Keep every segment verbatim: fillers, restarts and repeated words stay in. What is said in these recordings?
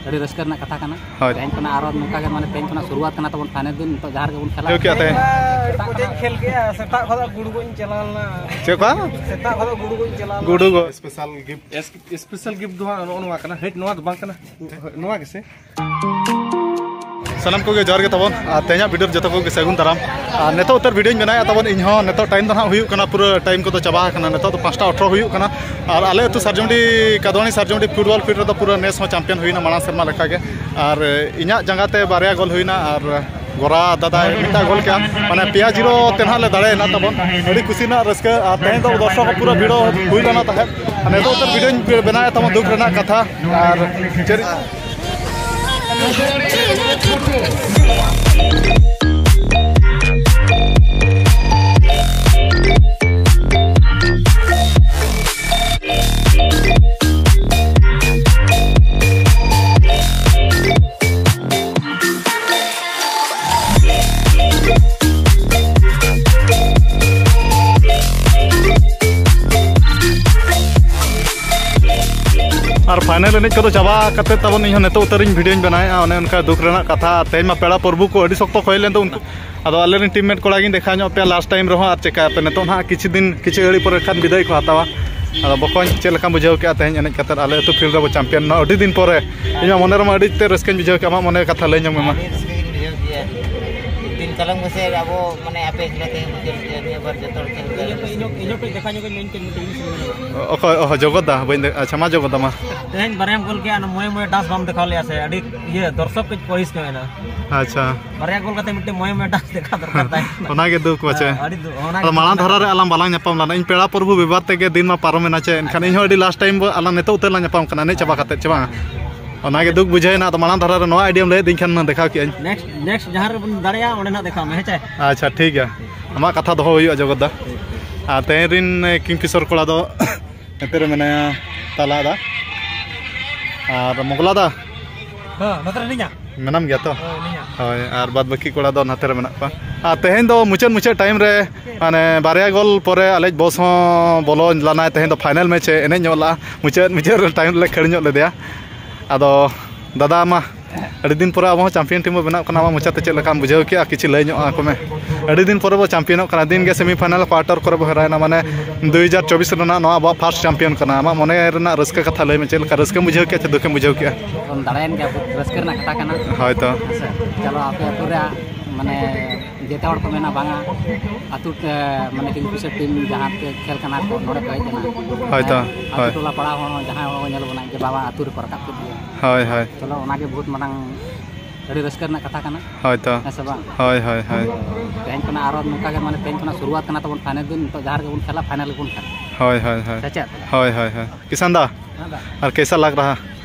ᱟᱹᱰᱤ ᱨᱟᱹᱥᱠᱟᱹ ᱨᱮᱱᱟᱜ ᱠᱟᱛᱷᱟ ᱠᱟᱱᱟ᱾ ᱦᱳᱭ᱾ ᱛᱮᱦᱮᱧ ᱠᱷᱚᱱᱟᱜ ᱟᱨᱚ ᱱᱚᱝᱠᱟ ᱜᱮ, ᱢᱟᱱᱮ, ᱛᱮᱦᱮᱧ ᱠᱷᱚᱱᱟᱜ ᱥᱩᱨᱩᱣᱟᱛ ᱠᱟᱱᱟ ᱛᱟᱵᱚᱱ ᱯᱷᱟᱭᱱᱮᱞ ᱫᱤᱱ, ᱱᱤᱛᱚᱜ ᱡᱟᱦᱟᱸ ᱨᱮᱜᱮ ᱵᱚᱱ ᱠᱷᱮᱞᱟ᱾ ᱴᱷᱤᱠ ᱜᱮᱭᱟ, ᱛᱮᱦᱮᱧ᱾ ᱥᱮᱛᱟᱜ ᱠᱷᱚᱱᱟᱜ ᱜᱩᱲ ᱜᱚᱡ ᱤᱧ ᱪᱟᱞᱟᱣ ᱞᱮᱱᱟ᱾ ᱪᱮᱫ ᱠᱚ? ᱥᱮᱛᱟᱜ ᱠᱷᱚᱱᱟᱜ ᱜᱩᱲ ᱜᱚᱡ ᱤᱧ ᱪᱟᱞᱟᱣ ᱞᱮᱱᱟ᱾ ᱜᱩᱰᱩ ᱜᱚ᱾ Special gift. S-, special gift ᱫᱚ ᱦᱟᱸᱜ ᱱᱚᱜᱼᱚ ᱱᱚᱣᱟ ᱠᱟᱱᱟ᱾ ᱦᱮᱸ, ᱱᱚᱣᱟ ᱫᱚ ᱵᱟᱝ ᱠᱟᱱᱟ᱾ ᱦᱳᱭ, ᱱᱚᱣᱟ ᱜᱮᱥᱮ? ᱥᱟᱱᱟᱢ ᱠᱚᱜᱮ ᱡᱚᱦᱟᱨ ᱜᱮ ᱛᱟᱵᱚᱱ, ᱟᱨ ᱛᱮᱦᱮᱧᱟᱜ ᱵᱷᱤᱰᱤᱭᱳ ᱨᱮ ᱡᱚᱛᱚ ᱠᱚᱜᱮ ᱥᱟᱹᱜᱩᱱ ᱫᱟᱨᱟᱢ᱾ ᱟᱨ ᱱᱤᱛᱚᱜ ᱩᱛᱟᱹᱨ ᱵᱷᱤᱰᱤᱭᱳᱧ ᱵᱮᱱᱟᱣᱮᱫᱼᱟ ᱛᱟᱵᱚᱱ, ᱤᱧ ᱦᱚᱸ ᱱᱤᱛᱚᱜ ᱴᱟᱭᱤᱢ ᱫᱚ ᱱᱟᱦᱟᱜ ᱦᱩᱭᱩᱜ ᱠᱟᱱᱟ, ᱯᱩᱨᱟᱹ ᱴᱟᱭᱤᱢ ᱠᱚᱫᱚ ᱪᱟᱵᱟ ᱟᱠᱟᱱᱟ᱾ ᱱᱤᱛᱚᱜ ᱫᱚ ᱯᱟᱸᱪᱴᱟ ᱟᱴᱷᱨᱚ ᱦᱩᱭᱩᱜ ᱠᱟᱱᱟ᱾ ᱟᱨ ᱟᱞᱮ ᱟᱹᱛᱩ ᱥᱟᱨᱡᱚᱢᱰᱤ ᱠᱟᱫᱣᱟᱱᱤ ᱥᱟᱨᱡᱚᱢᱰᱤ ᱯᱷᱩᱴᱵᱚᱞ ᱯᱷᱤᱞᱰ ᱨᱮᱫᱚ ᱯᱩᱨᱟᱹ ᱱᱮᱥ ᱦᱚᱸ ᱪᱟᱢᱯᱤᱭᱟᱱ ᱦᱩᱭᱱᱟ ᱢᱟᱲᱟᱝ ᱥᱮᱨᱢᱟ ᱞᱮᱠᱟᱜᱮ᱾ ᱟᱨ ᱤᱧᱟᱜ ᱡᱟᱸᱜᱟ ᱛᱮ ᱵᱟᱨᱭᱟ ᱜᱳᱞ ᱦᱩᱭᱱᱟ, ᱟᱨ ᱜᱳᱨᱟ ᱫᱟᱫᱟᱭ ᱢᱤᱫᱴᱟᱝ ᱜᱳᱞ ᱠᱮᱜᱼᱟ᱾ ᱢᱟᱱᱮ, ᱯᱮᱭᱟ ᱡᱤᱨᱳ ᱛᱮ ᱱᱟᱦᱟᱜ ᱞᱮ ᱫᱟᱲᱮᱭᱮᱱᱟ ᱛᱟᱵᱚᱱ᱾ ᱟᱹᱰᱤ ᱠᱩᱥᱤ ᱨᱮᱱᱟᱜ ᱨᱟᱹᱥᱠᱟᱹ᱾ ᱟᱨ ᱛᱮᱦᱮᱧ ᱫᱚ ᱫᱚᱨᱥᱚᱠ ᱯᱩᱨᱟᱹ ᱵᱷᱤᱲ ᱦᱩᱭ ᱞᱮᱱᱟ ᱛᱟᱦᱮᱸᱫ᱾ ᱟᱨ ᱱᱤᱛᱚᱜ ᱩᱛᱟᱹᱨ ᱵᱷᱤᱰᱤᱭᱳᱧ ᱵᱮᱱᱟᱣᱮᱫ ᱛᱟᱵᱚᱱ, ᱫᱩᱠ ᱨᱮᱱᱟᱜ ᱠᱟᱛᱷᱟ᱾ ᱟᱨ ᱪᱮᱫ ᱟᱨ ᱯᱷᱟᱭᱱᱮᱞ ᱮᱱᱮᱡ ᱠᱚᱫᱚ ᱪᱟᱵᱟ ᱠᱟᱛᱮ ᱛᱟᱵᱚᱱ, ᱤᱧ ᱦᱚᱸ ᱱᱤᱛᱚᱜ ᱩᱛᱟᱹᱨᱤᱧ ᱵᱷᱤᱰᱤᱭᱳᱧ ᱵᱮᱱᱟᱣᱮᱫᱼᱟ᱾ ᱚᱱᱮ ᱚᱱᱠᱟ ᱫᱩᱠ ᱨᱮᱱᱟᱜ ᱠᱟᱛᱷᱟ᱾ ᱟᱨ ᱛᱮᱦᱮᱧ ᱢᱟ ᱯᱮᱲᱟ ᱯᱨᱚᱵᱷᱩ ᱠᱚ ᱟᱹᱰᱤ ᱥᱚᱠᱛᱚ ᱠᱚ ᱦᱮᱡ ᱞᱮᱱ ᱫᱚ, ᱩᱱᱠᱩ, ᱟᱫᱚ ᱟᱞᱮᱨᱮᱱ ᱴᱤᱢᱢᱮᱴ ᱠᱚᱲᱟ ᱜᱤᱧ ᱫᱮᱠᱷᱟᱣ ᱧᱚᱜ ᱯᱮᱭᱟ ᱞᱟᱥᱴ ᱴᱟᱭᱤᱢ ᱨᱮᱦᱚᱸ᱾ ᱟᱨ ᱪᱮᱠᱟᱭᱟᱯᱮ, ᱱᱤᱛᱚᱜ ᱱᱟᱦᱟᱜ ᱠᱤᱪᱷᱩ ᱫᱤᱱ, ᱠᱤᱪᱷᱩ ᱜᱷᱟᱹᱲᱤ ᱯᱚᱨᱮ ᱠᱷᱟᱱ ᱵᱤᱫᱟᱹᱭ ᱠᱚ ᱦᱟᱛᱟᱣᱟ᱾ ᱟᱫᱚ ᱵᱚᱠᱚᱧ, ᱪᱮᱫ ᱞᱮᱠᱟᱢ ᱵᱩᱡᱷᱟᱹᱣ ᱠᱮᱜᱼᱟ ᱛᱮᱦᱮᱧ ᱮᱱᱮᱡ ᱠᱟᱛᱮ? ᱟᱞᱮ ᱟᱹᱛᱩ ᱯᱷᱤᱞᱰ ᱨᱮᱵᱚ ᱪᱟᱢᱯᱤᱭᱟᱱ ᱮᱱᱟ ᱟᱹᱰᱤ ᱫᱤᱱ ᱯᱚᱨᱮ᱾ ᱤᱧᱟᱹᱜ ᱢᱚᱱᱮ ᱨᱮᱢᱟ ᱟᱹᱰᱤ ᱛᱮᱫ ᱨᱟᱹᱥᱠᱟᱹᱧ ᱵᱩᱡᱷᱟᱹᱣ ᱠᱮᱜᱼᱟ᱾ ᱟᱢᱟᱜ ᱢᱚᱱᱮ ᱠᱟᱛᱷᱟ ᱞᱟᱹᱭ ᱧᱚᱜ ᱢᱮ ᱢᱟ᱾ ᱟᱹᱰᱤ ᱨᱟᱹᱥᱠᱟᱹ ᱜᱤᱧ ᱵᱩᱡᱷᱟᱹᱣ ᱠᱮᱜᱼᱟ᱾ ᱫᱤᱱ ᱠᱟᱞᱚᱢ ᱜᱮᱥᱮ ᱟᱵᱚ, ᱢᱟᱱᱮ, ᱟᱯᱮ ᱮᱠᱞᱟ ᱛᱮᱜᱮ ᱠᱚ ᱠᱷᱮᱞ ᱠᱮᱜᱼᱟ, ᱱᱤᱭᱟᱹ ᱵᱟᱨ ᱡᱚᱛᱚ ᱦᱚᱲ ᱠᱷᱮᱞ ᱠᱮᱜᱼᱟ᱾ ᱤᱧ ᱦᱚᱸ ᱠᱟᱹᱡ ᱫᱮᱠᱷᱟ ᱧᱚᱜ ᱟᱹᱧ ᱢᱮ, ᱤᱧ ᱠᱟᱹᱡ ᱢᱤᱫᱴᱮᱡ ᱤᱧ ᱥᱮᱱ ᱞᱮᱱᱟ᱾ ᱚᱠᱚᱭ? ᱚᱦᱚ, ᱡᱚᱜᱚᱛ ᱫᱟ, ᱵᱟᱹᱧ ᱫᱮ-, ᱟᱪᱪᱷᱟ, ᱢᱟ ᱡᱚᱜᱚᱛ ᱫᱟ, ᱢᱟ᱾ ᱛᱮᱦᱮᱧ ᱵᱟᱨᱭᱟᱢ ᱜᱳᱞ ᱠᱮᱜᱼᱟ, ᱚᱱᱟ ᱢᱚᱭᱮ ᱢᱚᱭᱮ ᱰᱟᱱᱥ ᱵᱟᱢ ᱫᱮᱠᱷᱟᱣ ᱞᱮᱜᱼᱟ ᱥᱮ? ᱟᱹᱰᱤ ᱤᱭᱟᱹ, ᱫᱚᱨᱥᱚᱠ ᱠᱟᱹᱡ ᱠᱚ ᱟᱹᱲᱤᱥ ᱧᱚᱜ ᱮᱱᱟ᱾ ᱟᱪᱪᱷᱟ᱾ ᱵᱟᱨᱭᱟ ᱜᱳᱞ ᱠᱟᱛᱮ ᱢᱤᱫᱴᱮᱡ ᱢᱚᱭᱮ ᱢᱚᱭᱮ ᱰᱟᱱᱥ ᱫᱮᱠᱷᱟᱣ ᱫᱚᱨᱠᱟᱨ ᱛᱟᱦᱮᱸ ᱠᱟᱱᱟ᱾ ᱚᱱᱟᱜᱮ ᱫᱩᱠ ᱯᱟᱪᱮ᱾ ᱦᱮᱸ, ᱟᱹᱰᱤ ᱫᱩᱠ, ᱚᱱᱟᱜᱮ ᱟᱫᱚ ᱫᱩᱠ ᱢᱟᱲᱟᱝ ᱨᱮᱱᱟᱜ ᱫᱷᱟᱨᱟ ᱨᱮ ᱠᱟᱛᱷᱟ᱾ ᱟᱞᱟᱝ ᱵᱟᱞᱟᱝ ᱧᱟᱯᱟᱢ ᱞᱮᱱᱟ᱾ ᱤᱧ ᱯᱮᱲᱟ ᱯᱨᱚᱵᱷᱩ ᱵᱮᱵᱟᱨ ᱛᱮᱜᱮ ᱫᱤᱱ ᱢᱟ ᱯᱟᱨᱚᱢᱮᱱᱟ ᱪᱮ, ᱮᱱᱠᱷᱟᱱ ᱟᱪᱪᱷᱟ᱾ ᱤᱧ ᱦᱚᱸ ᱟᱹᱰᱤ ᱞᱟᱥᱴ ᱴᱟᱭᱤᱢ ᱵᱚ ᱟᱞᱟᱝ ᱱᱤᱛᱚᱜ ᱩᱛᱟᱹᱨ ᱞᱟᱝ ᱧᱟᱯᱟᱢ ᱠᱟᱱᱟ, ᱮᱱᱮᱡ ᱪᱟᱵᱟ ᱠᱟᱛᱮ ᱪᱮ ᱵᱟᱝ? ᱚᱱᱟᱜᱮ ᱫᱩᱠ ᱵᱩᱡᱷᱟᱹᱣ ᱮᱱᱟ᱾ ᱟᱫᱚ ᱢᱟᱲᱟᱝ ᱫᱷᱟᱨᱟ ᱨᱮ ᱱᱚᱣᱟ ᱟᱭᱰᱤᱭᱟᱢ ᱞᱟᱹᱭ ᱟᱹᱫᱤᱧ ᱠᱷᱟᱱ ᱫᱮᱠᱷᱟᱣ ᱠᱮᱜᱼᱟᱹᱧ᱾ ᱱᱮᱠᱥᱴ, ᱱᱮᱠᱥᱴ ᱡᱟᱦᱟᱸ ᱨᱮᱵᱚᱱ ᱫᱟᱲᱮᱭᱟᱜᱼᱟ, ᱚᱸᱰᱮ ᱱᱟᱜ ᱫᱮᱠᱷᱟᱣ ᱢᱮ, ᱦᱮᱸ ᱪᱮ? ᱟᱪᱪᱷᱟ, ᱴᱷᱤᱠ ᱜᱮᱭᱟ, ᱟᱢᱟᱜ ᱠᱟᱛᱷᱟ ᱫᱚᱦᱚ ᱦᱩᱭᱩᱜᱼᱟ ᱡᱚᱜᱚᱛ ᱫᱟ᱾ ᱟᱨ ᱛᱮᱦᱮᱧ ᱨᱤᱱ, ᱮ, ᱠᱤᱝᱯᱷᱤᱥᱚᱨ ᱠᱚᱲᱟ ᱫᱚ ᱱᱚᱛᱮ ᱨᱮ ᱢᱮᱱᱟᱭᱟ, ᱛᱟᱞᱟ ᱫᱟ᱾ ᱟᱨ ᱢᱚᱜᱽᱞᱟ ᱫᱟ? ᱦᱮᱸ, ᱱᱚᱛᱮ ᱨᱮ ᱢᱮᱱᱟᱜ ᱜᱮᱭᱟ ᱛᱚ? ᱦᱳᱭ, ᱢᱮᱱᱟᱜᱼᱟ᱾ ᱦᱳᱭ, ᱟᱨ ᱵᱟᱫ ᱵᱟᱹᱠᱤ ᱠᱚᱲᱟ ᱫᱚ ᱱᱟᱛᱮ ᱨᱮ ᱢᱮᱱᱟᱜ ᱠᱚᱣᱟ᱾ ᱟᱨ ᱛᱮᱦᱮᱧ ᱫᱚ ᱢᱩᱪᱟᱹᱫ, ᱢᱩᱪᱟᱹᱫ ᱴᱟᱭᱤᱢ ᱨᱮ, ᱢᱟᱱᱮ, ᱵᱟᱨᱭᱟ ᱜᱳᱞ ᱯᱚᱨᱮ ᱟᱞᱮᱭᱤᱡ ᱵᱚᱥ ᱦᱚᱸ ᱵᱚᱞᱚ ᱞᱮᱱᱟᱭ᱾ ᱛᱮᱦᱮᱧ ᱫᱚ ᱯᱷᱟᱭᱱᱮᱞ ᱢᱮᱪ ᱮ ᱮᱱᱮᱡ ᱧᱚᱜ ᱞᱟᱜᱼᱟ᱾ ᱢᱩᱪᱟᱹᱫ, ᱢᱩᱪᱟᱹᱫ ᱨᱮ ᱴᱟᱭᱤᱢ ᱨᱮᱞᱮ ᱠᱷᱟᱹᱲ ᱧᱚᱜ ᱞᱮᱫᱮᱭᱟ᱾ ᱟᱫᱚ ᱫᱟᱫᱟ, ᱢᱟ ᱟᱹᱰᱤ ᱫᱤᱱ ᱯᱚᱨᱮ ᱟᱵᱚ ᱦᱚᱸ ᱪᱟᱢᱯᱤᱭᱟᱱ ᱴᱤᱢ ᱵᱚ ᱵᱮᱱᱟᱜ ᱠᱟᱱᱟ᱾ ᱟᱢᱟᱜ ᱢᱚᱪᱟᱛᱮ ᱪᱮᱫ ᱞᱮᱠᱟᱢ ᱵᱩᱡᱷᱟᱹᱣ ᱠᱮᱜᱼᱟ? ᱠᱤᱪᱷᱩ ᱞᱟᱹᱭ ᱧᱚᱜ ᱟᱠᱚ ᱢᱮ᱾ ᱟᱹᱰᱤ ᱫᱤᱱ ᱯᱚᱨᱮ ᱵᱚ ᱪᱟᱢᱯᱤᱭᱟᱱᱚᱜ ᱠᱟᱱᱟ, ᱫᱤᱱ ᱜᱮ ᱥᱮᱢᱤ ᱯᱷᱟᱭᱱᱟᱞ, ᱠᱚᱣᱟᱴᱟᱨ ᱠᱚᱨᱮ ᱵᱚ ᱦᱮᱨᱟᱭᱮᱱᱟ᱾ ᱢᱟᱱᱮ ᱫᱩᱭ ᱦᱟᱡᱟᱨ ᱪᱚᱵᱵᱤᱥ ᱨᱮᱱᱟᱜ ᱱᱚᱣᱟ ᱟᱵᱚᱣᱟᱜ ᱯᱷᱟᱥᱴ ᱪᱟᱢᱯᱤᱭᱟᱱ ᱠᱟᱱᱟ᱾ ᱟᱢᱟᱜ ᱢᱚᱱᱮ ᱨᱮᱱᱟᱜ ᱨᱟᱹᱥᱠᱟᱹ ᱠᱟᱛᱷᱟ ᱞᱟᱹᱭ ᱢᱮ, ᱪᱮᱫ ᱞᱮᱠᱟ ᱨᱟᱹᱥᱠᱟᱹᱢ ᱵᱩᱡᱷᱟᱹᱣ ᱠᱮᱜᱼᱟ ᱪᱮ ᱫᱩᱠᱮᱢ ᱵᱩᱡᱷᱟᱹᱣ ᱠᱮᱜᱼᱟ? ᱵᱚᱱ ᱫᱟᱲᱮᱭᱮᱱ ᱜᱮᱭᱟ, ᱵᱚᱦᱩᱛ ᱨᱟᱹᱥᱠᱟᱹ ᱨᱮᱱᱟᱜ ᱠᱟᱛᱷᱟ ᱠᱟᱱᱟ᱾ ᱦᱳᱭ ᱛᱚ᱾ ᱦᱮᱸ ᱥᱮ? ᱪᱚᱞᱚ, ᱟᱯᱮ ᱟᱹᱛᱩ ᱨᱮᱭᱟᱜ ᱢᱟᱱᱮ ᱡᱮᱛᱮ ᱦᱚᱲ ᱠᱚ ᱢᱮᱱᱟ, "ᱵᱟᱝᱟ, ᱟᱹᱛᱩ ᱛᱮ, ᱢᱟᱱᱮ, ᱠᱤᱝᱯᱷᱤᱥᱟᱨ ᱴᱤᱢ ᱡᱟᱦᱟᱸ ᱛᱮ ᱠᱷᱮᱞ ᱠᱟᱱᱟ ᱠᱚ, ᱱᱚᱰᱮ ᱠᱚ ᱦᱮᱡ ᱮᱱᱟ᱾" ᱦᱳᱭ ᱛᱚ, ᱟᱹᱛᱩ ᱦᱳᱭ᱾ ᱴᱚᱞᱟ ᱯᱟᱲᱟ ᱦᱚᱲ ᱦᱚᱸ, ᱡᱟᱦᱟᱸᱭ ᱦᱚᱲ ᱠᱚ ᱧᱮᱞ ᱵᱚᱱᱟ, ᱡᱮ, "ᱵᱟᱵᱟ, ᱟᱹᱛᱩ ᱨᱮᱠᱚ ᱨᱟᱠᱟᱵ ᱠᱮᱫ ᱞᱮᱭᱟ᱾" ᱦᱳᱭ, ᱦᱳᱭ᱾ ᱪᱚᱞᱚ, ᱚᱱᱟᱜᱮ ᱵᱚᱦᱩᱛ ᱢᱟᱨᱟᱝ, ᱟᱹᱰᱤ ᱨᱟᱹᱥᱠᱟᱹ ᱨᱮᱱᱟᱜ ᱠᱟᱛᱷᱟ ᱠᱟᱱᱟ᱾ ᱦᱳᱭ ᱛᱚ᱾ ᱦᱮᱸ ᱥᱮ ᱵᱟᱝ? ᱦᱳᱭ, ᱦᱳᱭ, ᱦᱳᱭ᱾ ᱛᱮᱦᱮᱧ ᱠᱷᱚᱱᱟᱜ ᱟᱨᱚ ᱱᱚᱝᱠᱟ ᱜᱮ, ᱢᱟᱱᱮ, ᱛᱮᱦᱮᱧ ᱠᱷᱚᱱᱟᱜ ᱥᱩᱨᱩᱣᱟᱛ ᱠᱟᱱᱟ ᱛᱟᱵᱚᱱ ᱯᱷᱟᱭᱱᱮᱞ ᱫᱤᱱ, ᱱᱤᱛᱚᱜ ᱡᱟᱦᱟᱸ ᱨᱮᱜᱮ ᱵᱚᱱ ᱠᱷᱮᱞᱟ, ᱯᱷᱟᱭᱱᱮᱞ ᱜᱮᱵᱚᱱ ᱠᱷᱮᱞᱟ᱾ ᱦᱳᱭ, ᱦᱳᱭ, ᱦᱳᱭ᱾ ᱥᱮ ᱪᱮᱫ? ᱦᱳᱭ, ᱦᱳᱭ, ᱦᱳᱭ᱾ किशन दा, हाँ दा। और कैसा लग रहा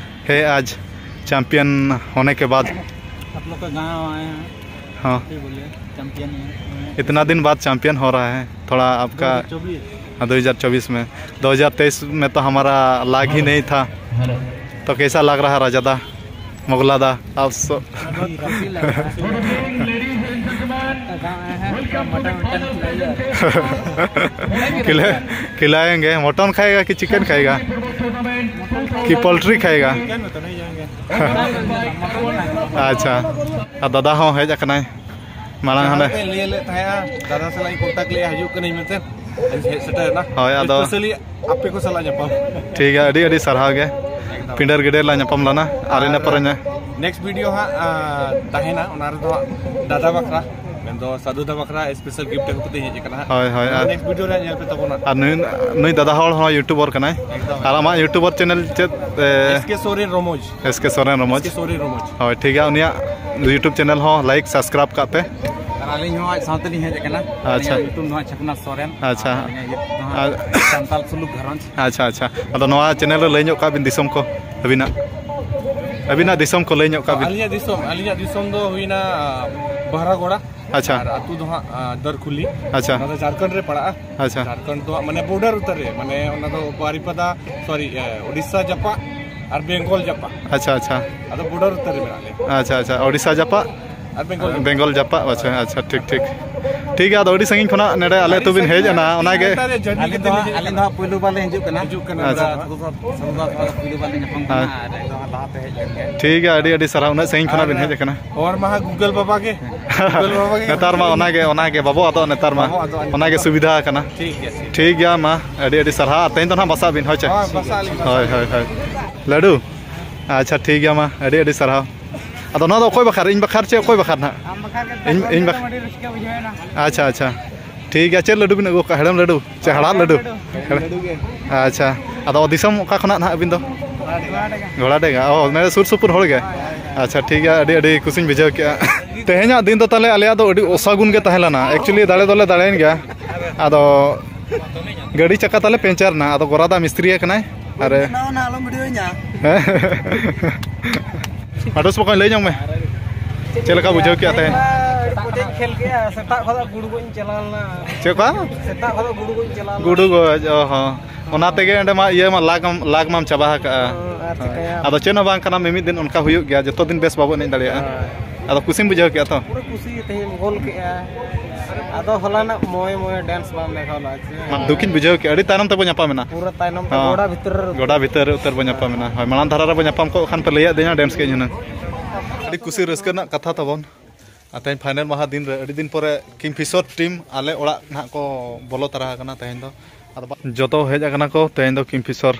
है आज चैंपियन होने के बाद? आप लोग का गाँव आए हैं। हाँ। फिर बोलिए, चैंपियन ही है। इतना दिन बाद चैंपियन हो रहा है, थोड़ा आपका दो हज़ार चौबीस। हाँ, दो हज़ार चौबीस में। दो हज़ार तेईस में तो हमारा लाग ही नहीं था, तो कैसा लग रहा है राजादा, मोगलादा? आप सो अभी रफी लग रहा है। गाँव आए हैं, तो मटन वटन खिलाइए। खिला-, खिलाएंगे। मटन खाएगा कि चिकन खाएगा कि पोल्ट्री खाएगा? चिकन में तो नहीं जाएंगे। ᱟᱪᱪᱷᱟ, ᱟᱨ ᱫᱟᱫᱟ ᱦᱚᱸ ᱦᱮᱡ ᱟᱠᱟᱱᱟᱭ ᱢᱟᱲᱟᱝ ᱦᱟᱸᱰᱮ᱾ ᱦᱟᱯᱮ ᱞᱟᱹᱭ ᱞᱮᱫ ᱛᱟᱦᱮᱸᱜᱼᱟ, ᱫᱟᱫᱟ ᱥᱟᱞᱟᱜ ᱤᱧ ᱠᱚᱱᱴᱟᱠᱴ ᱞᱮᱜᱼᱟ, ᱦᱤᱡᱩᱜ ᱠᱟᱹᱱᱟᱹᱧ ᱢᱮᱱᱛᱮ᱾ ᱟᱹᱞᱤᱧ ᱦᱮᱡ ᱥᱮᱴᱮᱨ ᱮᱱᱟ᱾ ᱦᱳᱭ, ᱟᱫᱚ ᱥᱯᱮᱥᱟᱞᱤ ᱟᱯᱮ ᱠᱚ ᱥᱟᱞᱟᱜ ᱧᱟᱯᱟᱢ᱾ ᱴᱷᱤᱠ ᱜᱮᱭᱟ, ᱟᱹᱰᱤ ᱟᱹᱰᱤ ᱥᱟᱨᱦᱟᱣ ᱜᱮ᱾ ᱮᱠᱫᱚᱢ᱾ ᱯᱤᱸᱰᱟᱹᱨ ᱜᱤᱰᱟᱹᱨ ᱞᱟᱝ ᱧᱟᱯᱟᱢ ᱞᱮᱱᱟ ᱟᱨ ᱤᱱᱟᱹ ᱟᱨ ᱯᱚᱨᱮ ᱧᱟ- ᱱᱮᱠᱥᱴ ᱵᱷᱤᱰᱤᱭᱳ ᱦᱟᱸᱜ, ᱟ, ᱛᱟᱦᱮᱱᱟ, ᱚᱱᱟ ᱨᱮᱫᱚ ᱦᱟᱸᱜ ᱫᱟᱫᱟ ᱵᱟᱠᱷᱨᱟ, ᱢᱮᱱᱫᱚ ᱥᱟᱹᱫᱷᱩ ᱫᱟ ᱵᱟᱠᱷᱨᱟ ᱥᱯᱮᱥᱟᱞ ᱜᱤᱯᱷᱴ ᱟᱹᱜᱩ ᱠᱟᱛᱮ ᱦᱮᱡ ᱟᱠᱟᱱᱟ ᱦᱟᱸᱜ᱾ ᱦᱳᱭ, ᱦᱳᱭ, ᱟᱫᱚ ᱟᱨ ᱱᱮᱠᱥᱴ ᱵᱷᱤᱰᱤᱭᱳ ᱨᱮ ᱧᱮᱞ ᱯᱮ ᱛᱟᱵᱚᱱᱟ᱾ ᱟᱨ ᱱᱩᱭ, ᱱᱩᱭ ᱫᱟᱫᱟ ᱦᱚᱲ ᱦᱚᱸ ᱭᱩᱴᱩᱵᱟᱨ ᱠᱟᱱᱟᱭ᱾ ᱮᱠᱫᱚᱢ᱾ ᱟᱨ ᱟᱢᱟᱜ ᱭᱩᱴᱩᱵᱟᱨ ᱪᱮᱱᱮᱞ ᱪᱮᱫ, ᱮ? ᱮᱥ ᱠᱮ ᱥᱚᱨᱮᱱ ᱨᱚᱢᱚᱡᱽ᱾ ᱮᱥ ᱠᱮ ᱥᱚᱨᱮᱱ ᱨᱚᱢᱚᱡᱽ᱾ ᱮᱥ ᱠᱮ ᱥᱚᱨᱮᱱ ᱨᱚᱢᱚᱡᱽ᱾ ᱦᱳᱭ, ᱴᱷᱤᱠ ᱜᱮᱭᱟ, ᱩᱱᱤᱭᱟᱜ ᱭᱩᱴᱩᱵᱽ ᱪᱮᱱᱮᱞ ᱦᱚᱸ ᱞᱟᱭᱤᱠ, ᱥᱟᱵᱥᱠᱨᱟᱭᱤᱵᱽ ᱠᱟᱜ ᱯᱮ᱾ ᱟᱨ ᱟᱹᱞᱤᱧ ᱦᱚᱸ ᱟᱡ ᱥᱟᱶᱛᱮᱞᱤᱧ ᱦᱮᱡ ᱟᱠᱟᱱᱟ᱾ ᱟᱪᱪᱷᱟ᱾ ᱟᱹᱞᱤᱧᱟᱜ ᱧᱩᱛᱩᱢ ᱫᱚ ᱦᱟᱸᱜ ᱪᱷᱟᱠᱱᱟ ᱥᱚᱨᱮᱱ᱾ ᱟᱪᱪᱷᱟ᱾ ᱟᱨ ᱟᱹᱞᱤᱧᱟᱜ ᱤᱭᱟᱹ ᱫᱚ ᱦᱟᱸᱜ ᱟᱨ ᱥᱟᱱᱛᱟᱞ ᱥᱩᱞᱩᱠ ᱜᱷᱟᱨᱚᱸᱡᱽ᱾ ᱟᱪᱪᱷᱟ, ᱟᱪᱪᱷᱟ᱾ ᱟᱫᱚ ᱱᱚᱣᱟ ᱪᱮᱱᱮᱞ ᱨᱮ ᱞᱟᱹᱭ ᱧᱚᱜ ᱠᱟᱜ ᱵᱤᱱ ᱫᱤᱥᱚᱢ ᱠᱚ ᱟᱹᱵᱤᱱᱟᱜ, ᱟᱹᱵᱤᱱᱟᱜ ᱫᱤᱥᱚᱢ ᱠᱚ ᱞᱟᱹᱭ ᱧᱚᱜ ᱠᱟᱜ ᱵᱤᱱ᱾ ᱟᱹᱞᱤᱧᱟᱜ ᱫᱤᱥᱚᱢ, ᱟᱹᱞᱤᱧᱟᱜ ᱫᱤᱥᱚᱢ ᱫᱚ ᱦᱩᱭᱱᱟ, ᱟ, ᱵᱟᱦᱨᱟᱜᱚᱲᱟ᱾ ᱟᱪᱪᱷᱟ᱾ ᱟᱨ ᱟᱹᱛᱩ ᱫᱚ ᱦᱟᱸᱜ, ᱟ, ᱫᱟᱨᱠᱩᱞᱤ᱾ ᱟᱪᱪᱷᱟ᱾ ᱚᱱᱟ ᱫᱚ ᱡᱷᱟᱲᱠᱷᱚᱸᱰ ᱨᱮ ᱯᱟᱲᱟᱜᱼᱟ᱾ ᱟᱪᱪᱷᱟ᱾ ᱡᱷᱟᱲᱠᱷᱚᱸᱰ ᱫᱚ ᱦᱟᱸᱜ ᱢᱟᱱᱮ ᱵᱚᱨᱰᱟᱨ ᱩᱛᱟᱹᱨ ᱨᱮ, ᱢᱟᱱᱮ ᱚᱱᱟ ᱫᱚ ᱵᱟᱨᱤᱯᱟᱫᱟ, ᱥᱚᱨᱤ, ᱮ, ᱳᱰᱤᱥᱟ ᱡᱟᱯᱟᱜ ᱟᱨ ᱵᱮᱝᱜᱚᱞ ᱡᱟᱯᱟᱜ᱾ ᱟᱪᱪᱷᱟ, ᱟᱪᱪᱷᱟ᱾ ᱟᱫᱚ ᱵᱚᱨᱰᱟᱨ ᱩᱛᱟᱹᱨ ᱨᱮ ᱢᱮᱱᱟᱜ ᱞᱮᱭᱟ᱾ ᱟᱪᱪᱷᱟ, ᱟᱪᱪᱷᱟ, ᱳᱰᱤᱥᱟ ᱡᱟᱯᱟᱜ᱾ ᱟᱨ ᱵᱮᱝᱜᱚᱞ ᱡᱟᱯᱟᱜ᱾ ᱵᱮᱝᱜᱚᱞ ᱡᱟᱯᱟᱜ, ᱟᱪᱪᱷᱟ, ᱟᱪᱪᱷᱟ, ᱴᱷᱤᱠ, ᱴᱷᱤᱠ᱾ ᱴᱷᱤᱠ ᱜᱮᱭᱟ, ᱟᱫᱚ ᱟᱹᱰᱤ ᱥᱟᱺᱜᱤᱧ ᱠᱷᱚᱱᱟᱜ ᱱᱚᱰᱮ ᱟᱞᱮ ᱟᱹᱛᱩ ᱵᱤᱱ ᱦᱮᱡ ᱮᱱᱟ, ᱚᱱᱟᱜᱮ᱾ ᱟᱹᱞᱤᱧ ᱫᱚ ᱦᱟᱸᱜ, ᱟᱹᱞᱤᱧ ᱫᱚ ᱦᱟᱸᱜ ᱯᱳᱭᱞᱳ ᱵᱟᱨ ᱞᱤᱧ ᱦᱤᱡᱩᱜ ᱠᱟᱱᱟ᱾ ᱦᱤᱡᱩᱜ ᱠᱟᱱᱟ᱾ ᱟᱪᱪᱷᱟ᱾ ᱥᱟᱹᱫᱷᱩ ᱥᱟᱹᱫᱷᱩ ᱫᱟ ᱛᱟᱠᱚ ᱯᱳᱭᱞᱳ ᱵᱟᱨ ᱞᱤᱧ ᱧᱟᱯᱟᱢ ᱠᱟᱱᱟ᱾ ᱦᱮᱸ᱾ ᱟᱨ ᱮᱠᱫᱚᱢ ᱞᱟᱦᱟᱛᱮ ᱦᱮᱡ ᱞᱮᱱ ᱜᱮ᱾ ᱴᱷᱤᱠ ᱜᱮᱭᱟ, ᱟᱹᱰᱤ ᱟᱹᱰᱤ ᱥᱟᱨᱦᱟᱣ, ᱩᱱᱟᱹᱜ ᱥᱟᱺᱜᱤᱧ ᱠᱷᱚᱱᱟᱜ ᱵᱤᱱ ᱦᱮᱡ ᱟᱠᱟᱱᱟ᱾ ᱦᱚᱲ ᱢᱟ ᱦᱟᱸᱜ Google ᱵᱟᱵᱟ ᱜᱮ᱾ Google ᱵᱟᱵᱟ ᱜᱮ᱾ ᱱᱮᱛᱟᱨ ᱢᱟ ᱚᱱᱟᱜᱮ, ᱚᱱᱟᱜᱮ ᱵᱟᱵᱚ ᱟᱫᱚᱜ ᱱᱮᱛᱟᱨ ᱢᱟ᱾ ᱵᱟᱵᱚ ᱟᱫᱚᱜᱼᱟ ᱱᱮᱛᱟᱨ᱾ ᱚᱱᱟᱜᱮ ᱥᱩᱵᱤᱫᱷᱟ ᱟᱠᱟᱱᱟ᱾ ᱴᱷᱤᱠ ᱜᱮᱭᱟ, ᱴᱷᱤᱠ ᱴᱷᱤᱠ ᱜᱮᱭᱟ, ᱢᱟ ᱟᱹᱰᱤ ᱟᱹᱰᱤ ᱥᱟᱨᱦᱟᱣ᱾ ᱟᱨ ᱛᱮᱦᱮᱧ ᱫᱚ ᱱᱟᱦᱟᱜ ᱵᱟᱥᱟᱜ ᱟᱹᱵᱤᱱ, ᱦᱳᱭ ᱪᱮ? ᱦᱳᱭ, ᱵᱟᱥᱟᱜ ᱟᱹᱞᱤᱧ, ᱵᱟᱥᱟᱜ ᱦᱳᱭ, ᱟᱹᱞᱤᱧ᱾ ᱦᱳᱭ, ᱦᱳᱭ᱾ ᱞᱟᱹᱰᱩ? ᱟᱪᱪᱷᱟ, ᱴᱷᱤᱠ ᱜᱮᱭᱟ, ᱢᱟ ᱟᱹᱰᱤ ᱟᱹᱰᱤ ᱥᱟᱨᱦᱟᱣ᱾ ᱟᱫᱚ ᱱᱚᱣᱟ ᱫᱚ ᱚᱠᱚᱭ ᱵᱟᱠᱷᱨᱟ? ᱤᱧ ᱵᱟᱠᱷᱨᱟ ᱪᱮ ᱚᱠᱚᱭ ᱵᱟᱠᱷᱨᱟ ᱱᱟᱦᱟᱜ? ᱟᱢ ᱵᱟᱠᱷᱨᱟ ᱜᱮ᱾ ᱤᱧ, ᱤᱧ ᱵᱟᱠᱷᱨᱟ᱾ ᱟᱹᱰᱤ ᱨᱟᱹᱥᱠᱟᱹ ᱵᱩᱡᱷᱟᱹᱣᱮᱱᱟ᱾ ᱟᱪᱪᱷᱟ, ᱟᱪᱪᱷᱟ, ᱴᱷᱤᱠ ᱜᱮᱭᱟ᱾ ᱪᱮᱫ ᱞᱟᱹᱰᱩ ᱵᱤᱱ ᱟᱹᱜᱩ ᱠᱟᱜᱼᱟ? ᱦᱮᱲᱮᱢ ᱞᱟᱹᱰᱩ ᱪᱮ ᱦᱟᱲᱦᱟᱫ ᱞᱟᱹᱰᱩ? ᱦᱮᱲᱮᱢ ᱞᱟᱹᱰᱩ ᱜᱮ᱾ ᱟᱪᱪᱷᱟ, ᱟᱫᱚ ᱫᱤᱥᱚᱢ ᱚᱠᱟ ᱠᱷᱚᱱᱟᱜ ᱱᱟᱦᱟᱜ ᱟᱹᱵᱤᱱ ᱫᱚ? ᱜᱷᱳᱲᱟᱰᱮᱸᱜᱟ᱾ ᱜᱷᱳᱲᱟᱰᱮᱸᱜᱟ, ᱚ, ᱱᱚᱰᱮ ᱥᱩᱨ ᱥᱩᱯᱩᱨ ᱦᱚᱲ ᱜᱮ? ᱟᱪᱪᱷᱟ, ᱴᱷᱤᱠ ᱜᱮᱭᱟ, ᱟᱹᱰᱤ ᱟᱹᱰᱤ ᱠᱩᱥᱤᱧ ᱵᱩᱡᱷᱟᱹᱣ ᱠᱮᱜᱼᱟ᱾ ᱛᱮᱦᱮᱧᱟᱜ ᱫᱤᱱ ᱫᱚ ᱛᱟᱦᱞᱮ ᱟᱞᱮᱭᱟᱜ ᱫᱚ ᱟᱹᱰᱤ ᱚᱥᱟᱹᱜᱩᱱ ᱜᱮ ᱛᱟᱦᱮᱸ ᱞᱮᱱᱟ᱾ Actually, ᱫᱟᱲᱮ ᱫᱚᱞᱮ ᱫᱟᱲᱮᱭᱮᱱ ᱜᱮᱭᱟ, ᱟᱫᱚ ᱜᱟᱹᱰᱤ ᱪᱟᱠᱟ ᱛᱟᱞᱮ ᱯᱮᱱᱪᱟᱨ ᱮᱱᱟ, ᱟᱫᱚ ᱜᱚᱨᱟᱫᱟ ᱢᱤᱥᱛᱨᱤ ᱟᱠᱟᱱᱟᱭ᱾ ᱟᱨᱮ ᱵᱮᱱᱟᱣ ᱱᱟ, ᱟᱞᱚᱢ ᱵᱷᱤᱰᱤᱭᱳᱧᱟ᱾ ᱦᱮᱸ᱾ ᱢᱟᱰᱩᱥ ᱵᱚᱠᱚᱧ, ᱞᱟᱹᱭ ᱧᱚᱜ ᱢᱮ, ᱪᱮᱫ ᱞᱮᱠᱟ ᱵᱩᱡᱷᱟᱹᱣ ᱠᱮᱜᱼᱟ ᱛᱮᱦᱮᱧ? ᱟᱹᱰᱤ ᱢᱚᱡᱽ ᱤᱧ ᱠᱷᱮᱞ ᱠᱮᱜᱼᱟ, ᱥᱮᱛᱟᱜ ᱠᱷᱚᱱᱟᱜ ᱜᱩᱰᱩ ᱜᱚᱡ ᱤᱧ ᱪᱟᱞᱟᱣ ᱞᱮᱱᱟ᱾ ᱪᱮᱫ ᱠᱚ? ᱥᱮᱛᱟᱜ ᱠᱷᱚᱱᱟᱜ ᱜᱩᱰᱩ ᱜᱚᱡ ᱤᱧ ᱪᱟᱞᱟᱣ ᱞᱮᱱᱟ᱾ ᱜᱩᱰᱩ ᱜᱚᱡ, ᱚ ᱦᱚᱸ᱾ ᱚᱱᱟ ᱛᱮᱜᱮ ᱚᱸᱰᱮ ᱢᱟ ᱤᱭᱟᱹ ᱢᱟ ᱞᱟᱜᱽ, ᱞᱟᱜᱽ ᱢᱟᱢ ᱪᱟᱵᱟ ᱟᱠᱟᱜᱼᱟ᱾ ᱦᱚᱸ, ᱟᱨ ᱦᱳᱭ᱾ ᱪᱤᱠᱟᱹᱭᱟᱢ? ᱟᱫᱚ ᱪᱮᱫ ᱦᱚᱸ ᱵᱟᱝ ᱠᱟᱱᱟ, ᱢᱤᱢᱤᱫ ᱫᱤᱱ ᱚᱱᱠᱟ ᱦᱩᱭᱩᱜ ᱜᱮᱭᱟ, ᱡᱚᱛᱚ ᱫᱤᱱ ᱵᱮᱥ ᱵᱟᱵᱚᱱ ᱮᱱᱮᱡ ᱫᱟᱲᱮᱭᱟᱜᱼᱟ᱾ ᱦᱳᱭ᱾ ᱟᱫᱚ ᱠᱩᱥᱤᱢ ᱵᱩᱡᱷᱟᱹᱣ ᱠᱮᱜᱼᱟ ᱛᱚ? ᱯᱩᱨᱟᱹ ᱠᱩᱥᱤ ᱛᱮᱦᱮᱧ ᱜᱳᱞ ᱠᱮᱜᱼᱟ᱾ ᱟᱫᱚ ᱦᱚᱞᱟᱱᱟᱜ ᱢᱚᱭ ᱢᱚᱭ ᱰᱮᱱᱥ ᱵᱟᱢ ᱫᱮᱠᱷᱟᱣ ᱞᱮᱫᱼᱟ ᱪᱮ? ᱢᱟ, ᱫᱩᱠᱤᱧ ᱵᱩᱡᱷᱟᱹᱣ ᱠᱮᱜᱼᱟ, ᱟᱹᱰᱤ ᱛᱟᱭᱱᱚᱢ ᱛᱮᱵᱚ ᱧᱟᱯᱟᱢᱮᱱᱟ᱾ ᱯᱩᱨᱟᱹ ᱛᱟᱭᱱᱚᱢ ᱛᱮ ᱦᱚᱸ᱾ ᱜᱚᱰᱟ ᱵᱷᱤᱛᱨᱤ ᱨᱮ᱾ ᱜᱚᱰᱟ ᱵᱷᱤᱛᱟᱹᱨ ᱨᱮ ᱩᱛᱟᱹᱨ ᱵᱚ ᱧᱟᱯᱟᱢᱮᱱᱟ᱾ ᱦᱳᱭ, ᱢᱟᱲᱟᱝ ᱫᱷᱟᱨᱟ ᱨᱮᱵᱚ ᱧᱟᱯᱟᱢ ᱠᱚᱜ ᱠᱷᱟᱱ ᱯᱮ ᱞᱟᱹᱭᱟᱫ ᱫᱤᱧᱟ, ᱰᱮᱱᱥ ᱠᱮᱜᱼᱟᱹᱧ ᱦᱩᱱᱟᱹᱝ᱾ ᱟᱹᱰᱤ ᱠᱩᱥᱤ ᱨᱟᱹᱥᱠᱟᱹ ᱨᱮᱱᱟᱜ ᱠᱟᱛᱷᱟ ᱛᱟᱵᱚᱱ᱾ ᱟᱨ ᱛᱮᱦᱮᱧ ᱯᱷᱟᱭᱱᱮᱞ ᱢᱟᱦᱟ ᱫᱤᱱ ᱨᱮ ᱟᱹᱰᱤ ᱫᱤᱱ ᱯᱚᱨᱮ ᱠᱤᱝᱯᱷᱤᱥᱚᱨ ᱴᱤᱢ ᱟᱞᱮ ᱚᱲᱟᱜ ᱱᱟᱦᱟᱜ ᱠᱚ ᱵᱚᱞᱚ ᱛᱟᱨᱟ ᱟᱠᱟᱱᱟ ᱛᱮᱦᱮᱧ ᱫᱚ᱾ ᱟᱫᱚ ᱵᱟ-, ᱡᱚᱛᱚ ᱦᱮᱡ ᱟᱠᱟᱱᱟ ᱠᱚ ᱛᱮᱦᱮᱧ ᱫᱚ ᱠᱤᱝᱯᱷᱤᱥᱚᱨ,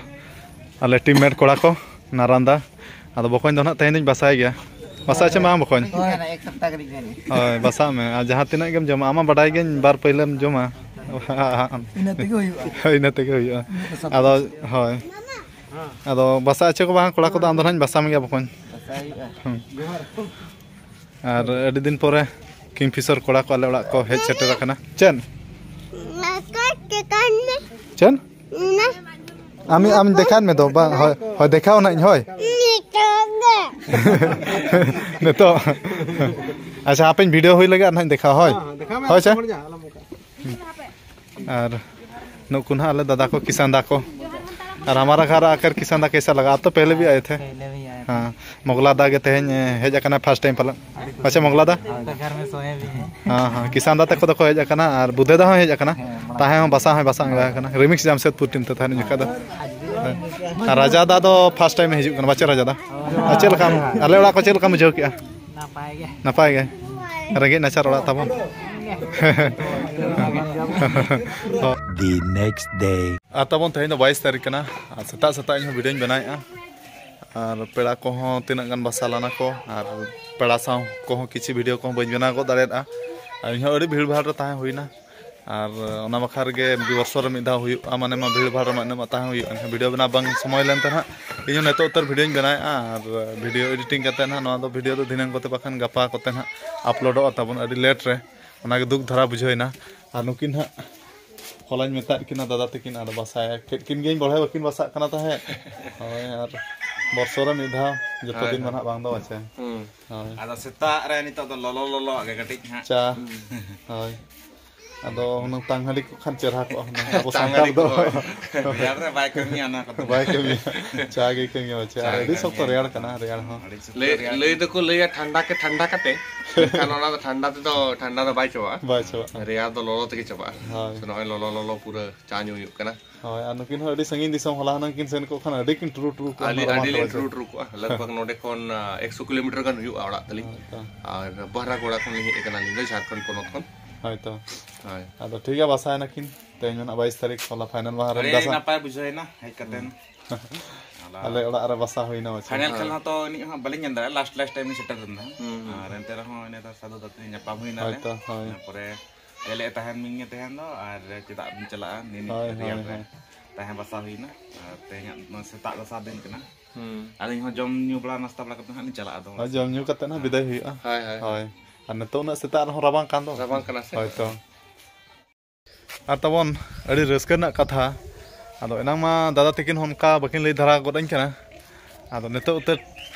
ᱟᱞᱮ ᱴᱤᱢ ᱢᱮᱴ ᱠᱚᱲᱟ ᱠᱚ, ᱱᱟᱨᱟᱱᱫᱟ᱾ ᱟᱫᱚ ᱵᱚᱠᱚᱧ ᱫᱚ ᱱᱟᱦᱟᱜ ᱛᱮᱦᱮᱧ ᱫᱚᱧ ᱵᱟᱥᱟᱭ ᱜᱮᱭᱟ᱾ ᱵᱟᱥᱟ ᱪᱮ ᱵᱟᱝ ᱵᱚᱠᱚᱧ? ᱦᱳᱭ, ᱮᱠ ᱥᱚᱯᱛᱟ ᱜᱮᱞᱤᱧ ᱛᱟᱦᱮᱱᱟ᱾ ᱦᱳᱭ, ᱵᱟᱥᱟᱜ ᱢᱮ᱾ ᱟᱨ ᱡᱟᱦᱟᱸ ᱛᱤᱱᱟᱹᱜ ᱜᱮᱢ ᱡᱚᱢᱟ, ᱟᱢ ᱢᱟ ᱵᱟᱰᱟᱭ ᱜᱤᱭᱟᱹᱧ ᱵᱟᱨ ᱯᱟᱹᱭᱞᱟᱹᱢ ᱡᱚᱢᱟ᱾ ᱤᱱᱟᱹ ᱛᱮᱜᱮ ᱦᱩᱭᱩᱜᱼᱟ᱾ ᱦᱳᱭ, ᱤᱱᱟᱹ ᱛᱮᱜᱮ ᱦᱩᱭᱩᱜᱼᱟ᱾ ᱤᱱᱟᱹ ᱠᱚ ᱥᱟᱯᱷᱟ ᱟᱫᱚ, ᱦᱩᱭᱩᱜᱼᱟ᱾ ᱦᱳᱭ᱾ ᱟᱫᱚ ᱵᱟᱥᱟ ᱟᱪᱮ ᱠᱚ ᱵᱟᱝ ᱠᱚᱲᱟ ᱠᱚᱫᱚ, ᱟᱢ ᱫᱚ ᱱᱟᱦᱟᱜ ᱤᱧ ᱵᱟᱥᱟ ᱢᱮᱭᱟ ᱵᱚᱠᱚᱧ᱾ ᱵᱟᱥᱟ ᱦᱩᱭᱩᱜᱼᱟ᱾ ᱦᱩᱸ᱾ ᱟᱨ ᱟᱹᱰᱤ ᱫᱤᱱ ᱯᱚᱨᱮ ᱠᱤᱝᱯᱷᱤᱥᱚᱨ ᱠᱚᱲᱟ ᱠᱚ ᱟᱞᱮ ᱚᱲᱟᱜ ᱠᱚ ᱦᱮᱡ ᱥᱮᱴᱮᱨ ᱟᱠᱟᱱᱟ᱾ ᱪᱮᱫ? ᱪᱮᱫ? ᱟᱢ, ᱟᱢ ᱫᱮᱠᱷᱟᱣ ᱢᱮ ᱫᱚ, ᱵᱟᱝ, ᱦᱳᱭ, ᱦᱳᱭ, ᱫᱮᱠᱷᱟᱣ ᱱᱟᱜ ᱤᱧ, ᱦᱳᱭ᱾ ᱱᱤᱛᱚᱜ᱾ ᱟᱪᱪᱷᱟ, ᱦᱟᱯᱮᱧ ᱵᱷᱤᱰᱤᱭᱳ ᱦᱩᱭ ᱞᱮᱜᱮ, ᱟᱨ ᱱᱟᱜ ᱤᱧ ᱫᱮᱠᱷᱟᱣᱟ, ᱦᱳᱭ᱾ ᱦᱮᱸ, ᱦᱮᱸ, ᱫᱮᱠᱷᱟᱣ ᱢᱮ, ᱦᱳᱭ ᱥᱮ? ᱟᱨ ᱱᱩᱠᱩ ᱱᱟᱦᱟᱜ ᱟᱞᱮ ᱫᱟᱫᱟ ᱠᱚ, ᱠᱤᱥᱟᱱ ᱫᱟ ᱠᱚ᱾ ᱟᱨ ᱦᱟᱢᱟᱨᱟ ᱜᱷᱟᱨ ᱟᱠᱟᱨ ᱠᱤᱥᱟᱱ ᱫᱟ ᱠᱮᱥᱟ ᱞᱟᱜᱟ? ᱟᱵ ᱛᱚ ᱯᱮᱦᱞᱮ ᱵᱷᱤ ᱟᱭᱮ ᱛᱷᱮ᱾ ᱯᱮᱦᱞᱮ ᱵᱷᱤ ᱟᱭᱮ᱾ ᱦᱮᱸ, ᱢᱚᱜᱽᱞᱟ ᱫᱟ ᱜᱮ ᱛᱮᱦᱮᱧ, ᱮ, ᱦᱮᱡ ᱟᱠᱟᱱᱟ first time ᱯᱟᱞᱮᱫ᱾ ᱟᱪᱪᱷᱟ, ᱢᱚᱜᱽᱞᱟ ᱫᱟ? ᱦᱮᱸ, ᱦᱮᱸ, ᱠᱤᱥᱟᱱ ᱫᱟ ᱛᱟᱠᱚ ᱫᱚᱠᱚ ᱦᱮᱡ ᱟᱠᱟᱱᱟ ᱟᱨ ᱵᱩᱫᱷᱮ ᱫᱟ ᱦᱚᱸ ᱦᱮᱡ ᱟᱠᱟᱱᱟ᱾ ᱛᱟᱦᱮᱸ ᱦᱚᱸ ᱵᱟᱥᱟ ᱦᱚᱸᱭ ᱵᱟᱥᱟ ᱟᱸᱜᱟ ᱟᱠᱟᱱᱟ᱾ Remix ᱡᱟᱢᱥᱮᱫᱽᱯᱩᱨ team ᱛᱮ ᱛᱟᱦᱮᱱ ᱡᱚᱠᱷᱟ ᱫᱚ᱾ ᱦᱮᱸ᱾ ᱟᱨ ᱨᱟᱡᱟ ᱫᱟ ᱫᱚ first time ᱮ ᱦᱤᱡᱩᱜ ᱠᱟᱱᱟ᱾ ᱵᱟᱪᱮ ᱨᱟᱡᱟ ᱫᱟ? ᱟᱨ ᱪᱮᱫ ᱞᱮᱠᱟᱢ, ᱟᱞᱮ ᱚᱲᱟᱜ ᱠᱚ ᱪᱮᱫ ᱞᱮᱠᱟᱢ ᱵᱩᱡᱷᱟᱹᱣ ᱠᱮᱜᱼᱟ? ᱱᱟᱯᱟᱭ ᱜᱮ᱾ ᱱᱟᱯᱟᱭ ᱜᱮ? ᱨᱮᱸᱜᱮᱡ ᱱᱟᱪᱟᱨ ᱚᱲᱟᱜ ᱛᱟᱵᱚᱱ᱾ The next day. ᱟᱨ ᱛᱟᱵᱚᱱ ᱛᱮᱦᱮᱧ ᱫᱚ ᱵᱟᱭᱤᱥ ᱛᱟᱹᱨᱤᱠᱷ ᱠᱟᱱᱟ᱾ ᱟᱨ ᱥᱮᱛᱟᱜ ᱥᱮᱛᱟᱜ ᱤᱧ ᱦᱚᱸ video ᱧ ᱵᱮᱱᱟᱣᱮᱫᱼᱟ᱾ ᱟᱨ ᱯᱮᱲᱟ ᱠᱚᱦᱚᱸ ᱛᱤᱱᱟᱹᱜ ᱜᱟᱱ ᱵᱟᱥᱟ ᱞᱮᱱᱟ ᱠᱚ, ᱟᱨ ᱯᱮᱲᱟ ᱥᱟᱶ ᱠᱚᱦᱚᱸ ᱠᱤᱪᱷᱩ video ᱠᱚᱦᱚᱸ ᱵᱟᱹᱧ ᱵᱮᱱᱟᱣ ᱜᱚᱫ ᱫᱟᱲᱮᱭᱟᱫᱼᱟ᱾ ᱟᱨ ᱤᱧᱦᱚᱸ ᱟᱹᱰᱤ ᱵᱷᱤᱲ ᱵᱷᱟᱲ ᱨᱮ ᱛᱟᱦᱮᱸ ᱦᱩᱭᱱᱟ᱾ ᱟᱨ ᱚᱱᱟ ᱵᱟᱠᱷᱨᱟ ᱨᱮᱜᱮ ᱵᱚᱨᱥᱚ ᱨᱮ ᱢᱤᱫ ᱫᱷᱟᱣ ᱦᱩᱭᱩᱜᱼᱟ, ᱢᱟᱱᱮ ᱢᱟ ᱵᱷᱤᱲ ᱵᱷᱟᱲ ᱨᱮᱢᱟ ᱤᱱᱟᱹᱜ ᱢᱟ ᱛᱟᱦᱮᱸ ᱦᱩᱭᱩᱜᱼᱟ, ᱮᱱᱠᱷᱟᱱ video ᱵᱮᱱᱟᱣ ᱵᱟᱝ ᱥᱚᱢᱚᱭ ᱞᱮᱱ ᱛᱮ ᱱᱟᱦᱟᱜ ᱤᱧ ᱦᱚᱸ ᱱᱤᱛᱚᱜ ᱩᱛᱟᱹᱨ video ᱧ ᱵᱮᱱᱟᱣᱮᱫᱼᱟ᱾ ᱟᱨ video editing ᱠᱟᱛᱮ ᱱᱟᱦᱟᱜ ᱱᱚᱣᱟ ᱫᱚ video ᱫᱚ ᱫᱷᱤᱱᱟᱹᱝ ᱠᱚᱛᱮ ᱵᱟᱠᱷᱟᱱ ᱜᱟᱯᱟ ᱠᱚᱛᱮ ᱱᱟᱦᱟᱜ uploadᱚᱜᱼᱟ ᱛᱟᱵᱚᱱ ᱟᱹᱰᱤ late ᱨᱮ, ᱚᱱᱟᱜᱮ ᱫᱩᱠ ᱫᱷᱟᱨᱟ ᱵᱩᱡᱷᱟᱹᱣᱮᱱᱟ᱾ ᱟᱨ ᱱᱩᱠᱤᱱ ᱦᱟᱸᱜ ᱦᱚᱞᱟᱧ ᱢᱮᱛᱟᱫ ᱠᱤᱱᱟ ᱫᱟᱫᱟ ᱛᱟᱹᱠᱤᱱ, ᱟᱨ ᱵᱟᱥᱟᱭᱟ ᱠᱮᱫ ᱠᱤᱱ ᱜᱤᱭᱟᱹᱧ, ᱵᱟᱲᱟᱭ ᱵᱟᱹᱠᱤᱱ ᱵᱟᱥᱟᱜ ᱠᱟᱱᱟ ᱛᱟᱦᱮᱸᱫ᱾ ᱦᱳᱭ, ᱟᱨ ᱵᱚᱨᱥᱚ ᱨᱮ ᱢᱤᱫ ᱫᱷᱟᱣ, ᱡᱚᱛᱚ ᱦᱳᱭ, ᱫᱤᱱ ᱢᱟ ᱦᱳᱭ᱾ ᱱᱟᱦᱟᱜ ᱵᱟᱝ ᱫᱚ ᱵᱟᱪᱮ᱾ ᱦᱩᱸ᱾ ᱦᱳᱭ᱾ ᱟᱫᱚ ᱥᱮᱛᱟᱜ ᱨᱮ ᱱᱤᱛᱚᱜ ᱫᱚ ᱞᱚᱞᱚ ᱞᱚᱞᱚ ᱟᱜ ᱜᱮ ᱠᱟᱹᱴᱤᱡ ᱦᱟᱸᱜ᱾ ᱪᱟ᱾ ᱦᱩᱸ᱾ ᱦᱳᱭ᱾ ᱟᱫᱚ ᱦᱩᱱᱟᱹᱝ ᱛᱟᱝ ᱦᱟᱺᱰᱤ ᱠᱚ ᱠᱷᱟᱱ ᱪᱮᱦᱨᱟ ᱠᱚᱜᱼᱟ ᱦᱩᱱᱟᱹᱝ᱾ ᱟᱵᱚ ᱛᱟᱝ ᱥᱟᱱᱛᱟᱲ ᱦᱟᱺᱰᱤ ᱫᱚ ᱠᱚ᱾ ᱨᱮᱭᱟᱲ ᱨᱮ ᱵᱟᱭ ᱠᱟᱹᱢᱤᱭᱟ ᱚᱱᱟ ᱠᱚᱫᱚ᱾ ᱵᱟᱭ ᱠᱟᱹᱢᱤᱭᱟ᱾ ᱪᱟ ᱜᱮ ᱠᱟᱹᱢᱤᱭᱟ ᱵᱟᱪᱮ᱾ ᱪᱟ ᱟᱨ ᱜᱮ ᱟᱹᱰᱤ ᱥᱚᱠᱛᱚ ᱠᱟᱹᱢᱤᱭᱟ᱾ ᱨᱮᱭᱟᱲ ᱠᱟᱱᱟ, ᱨᱮᱭᱟᱲ ᱦᱚᱸ᱾ ᱟᱹᱰᱤ ᱥᱚᱠᱛᱚ ᱞᱟᱹᱭ, ᱨᱮᱭᱟᱲ ᱞᱟᱹᱭ ᱠᱟᱱᱟ᱾ ᱫᱚᱠᱚ ᱞᱟᱹᱭᱟ ᱴᱷᱟᱱᱰᱟ ᱠᱮ ᱴᱷᱟᱱᱰᱟ ᱠᱟᱛᱮ, ᱢᱮᱱᱠᱷᱟᱱ ᱚᱱᱟ ᱫᱚ ᱴᱷᱟᱱᱰᱟ ᱛᱮᱫᱚ, ᱴᱷᱟᱱᱰᱟ ᱫᱚ ᱵᱟᱭ ᱪᱟᱵᱟᱜᱼᱟ᱾ ᱵᱟᱭ ᱪᱟᱵᱟᱜᱼᱟ᱾ ᱨᱮᱭᱟᱲ ᱫᱚ ᱞᱚᱞᱚ ᱛᱮᱜᱮ ᱪᱟᱵᱟᱜᱼᱟ᱾ ᱦᱳᱭ᱾ ᱥᱮ ᱱᱚᱜᱼᱚᱭ ᱞᱚᱞᱚ ᱞᱚᱞᱚ ᱯᱩᱨᱟᱹ ᱪᱟ ᱧᱩ ᱦᱩᱭᱩᱜ ᱠᱟᱱᱟ᱾ ᱦᱳᱭ, ᱟᱨ ᱱᱩᱠᱤᱱ ᱦᱚᱸ ᱟᱹᱰᱤ ᱥᱟᱺᱜᱤᱧ ᱫᱤᱥᱚᱢ, ᱦᱚᱞᱟ ᱦᱩᱱᱟᱹᱝ ᱠᱤᱱ ᱥᱮᱱ ᱠᱚᱜ ᱠᱷᱟᱱ ᱟᱹᱰᱤ ᱠᱤᱱ ᱴᱩᱨᱩ ᱴᱩᱨᱩ ᱠᱚᱜᱼᱟ, ᱟᱹᱰᱤ, ᱨᱟᱵᱟᱝ ᱟᱹᱰᱤ ᱛᱮ ᱞᱤᱧ ᱵᱟᱪᱮ᱾ ᱴᱩᱨᱩ ᱴᱩᱨᱩ ᱠᱚᱜᱼᱟ᱾ ᱞᱟᱜᱽ ᱵᱷᱟᱜᱽ ᱱᱚᱰᱮ ᱠᱷᱚᱱ, ᱟ, ᱮᱠᱥᱚ ᱠᱤᱞᱳᱢᱤᱴᱟᱨ ᱜᱟᱱ ᱦᱩᱭᱩᱜᱼᱟ ᱚᱲᱟᱜ ᱛᱟᱹᱞᱤᱧ᱾ ᱦᱳᱭ ᱛᱚ᱾ ᱟᱨ ᱵᱟᱦᱨᱟᱜᱳᱲᱟ ᱠᱷᱚᱱ ᱞᱤᱧ ᱦᱮᱡ ᱟᱠᱟᱱᱟ ᱟᱹᱞᱤᱧ ᱫᱚ, ᱡᱷᱟᱲᱠᱷᱚᱸᱰ ᱯᱚᱱᱚᱛ ᱠᱷᱚᱱ᱾ ᱦᱳᱭ ᱛᱚ᱾ ᱦᱳᱭ᱾ ᱟᱫᱚ ᱴᱷᱤᱠ ᱜᱮᱭᱟ, ᱵᱟᱥᱟᱭᱮᱱᱟ ᱠᱤᱱ᱾ ᱛᱮᱦᱮᱧ ᱢᱟ ᱱᱟᱜ ᱵᱟᱭᱤᱥ ᱛᱟᱹᱨᱤᱠᱷ, ᱦᱚᱞᱟ final ᱢᱟᱦᱟ ᱨᱮ ᱟᱹᱰᱤ ᱵᱟᱥᱟ᱾ ᱱᱟᱯᱟᱭ ᱵᱩᱡᱷᱟᱹᱣ ᱮᱱᱟ ᱦᱮᱡ ᱠᱟᱛᱮᱱ᱾ ᱦᱩᱸ᱾ ᱟᱞᱮ ᱚᱲᱟᱜ ᱨᱮ ᱵᱟᱥᱟ ᱦᱩᱭᱱᱟ ᱵᱟᱪᱮ᱾ Final ᱠᱷᱮᱞ ᱦᱚᱸ ᱛᱚ ᱤᱱᱟᱹᱜ ᱦᱚᱸ ᱵᱟᱹᱞᱤᱧ ᱧᱮᱞ ᱫᱟᱲᱮᱭᱟᱜᱼᱟ, last, last time ᱤᱧ ᱥᱮᱴᱮᱨ ᱞᱮᱱᱟ᱾ ᱦᱩᱸ, ᱦᱩᱸ᱾ ᱟᱨ ᱮᱱᱛᱮ ᱨᱮᱦᱚᱸ ᱤᱱᱟᱹ ᱫᱚ ᱥᱟᱹᱫᱷᱩ ᱫᱟ ᱛᱟᱹᱞᱤᱧ ᱧᱟᱯᱟᱢ ᱦᱩᱭᱱᱟ ᱦᱳᱭ ᱞᱮ᱾ ᱛᱚ, ᱦᱳᱭ᱾ ᱤᱱᱟᱹ ᱯᱚᱨᱮ ᱟᱞᱮ ᱛᱟᱦᱮᱱ ᱢᱤᱧ ᱜᱮ ᱛᱟᱦᱮᱱ ᱫᱚ, ᱟᱨ ᱪᱮᱫᱟᱜ ᱵᱤᱱ ᱪᱟᱞᱟᱜᱼᱟ? ᱱᱤᱱ ᱦᱳᱭ, ᱨᱮᱭᱟᱲ ᱦᱳᱭ, ᱨᱮ ᱦᱳᱭ᱾ ᱛᱟᱦᱮᱸ ᱵᱟᱥᱟ ᱦᱩᱭᱱᱟ᱾ ᱟᱨ ᱛᱮᱦᱮᱧᱟᱜ ᱱᱚᱣᱟ ᱥᱮᱛᱟᱜ ᱫᱚᱥᱟᱨ ᱫᱤᱱ ᱠᱟᱱᱟ᱾ ᱦᱩᱸ᱾ ᱟᱹᱞᱤᱧ ᱦᱚᱸ ᱡᱚᱢ ᱧᱩ ᱵᱟᱲᱟ, ᱱᱟᱥᱛᱟ ᱵᱟᱲᱟ ᱠᱟᱛᱮ ᱦᱟᱸᱜ ᱞᱤᱧ ᱪᱟᱞᱟᱜᱼᱟ ᱟᱫᱚ᱾ ᱦᱳᱭ, ᱡᱚᱢ ᱧᱩ ᱠᱟᱛᱮ ᱦᱟᱸᱜ ᱵᱤᱫᱟᱹᱭ ᱦᱩᱭᱩᱜᱼᱟ᱾ ᱦᱳᱭ, ᱦᱳᱭ, ᱦᱳᱭ᱾ ᱦᱳᱭ᱾ ᱟᱨ ᱱᱤᱛᱚᱜ ᱩᱱᱟᱹᱜ ᱥᱮᱛᱟᱜ ᱨᱮᱦᱚᱸ ᱨᱟᱵᱟᱝ ᱠᱟᱱ ᱫᱚ᱾ ᱨᱟᱵᱟᱝ ᱠᱟᱱᱟ ᱥᱮ᱾ ᱦᱳᱭ ᱛᱚ᱾ ᱟᱨ ᱛᱟᱵᱚᱱ ᱟᱹᱰᱤ ᱨᱟᱹᱥᱠᱟᱹ ᱨᱮᱱᱟᱜ ᱠᱟᱛᱷᱟ᱾ ᱟᱫᱚ ᱮᱱᱟᱝ ᱢᱟ ᱫᱟᱫᱟ ᱛᱟᱹᱠᱤᱱ ᱦᱚᱸ ᱚᱱᱠᱟ ᱵᱟᱹᱠᱤᱱ ᱞᱟᱹᱭ ᱫᱷᱟᱨᱟ ᱜᱚᱫ ᱟᱹᱧ ᱠᱟᱱᱟ᱾ ᱟᱫᱚ ᱱᱤᱛᱚᱜ ᱩᱛᱟᱹᱨ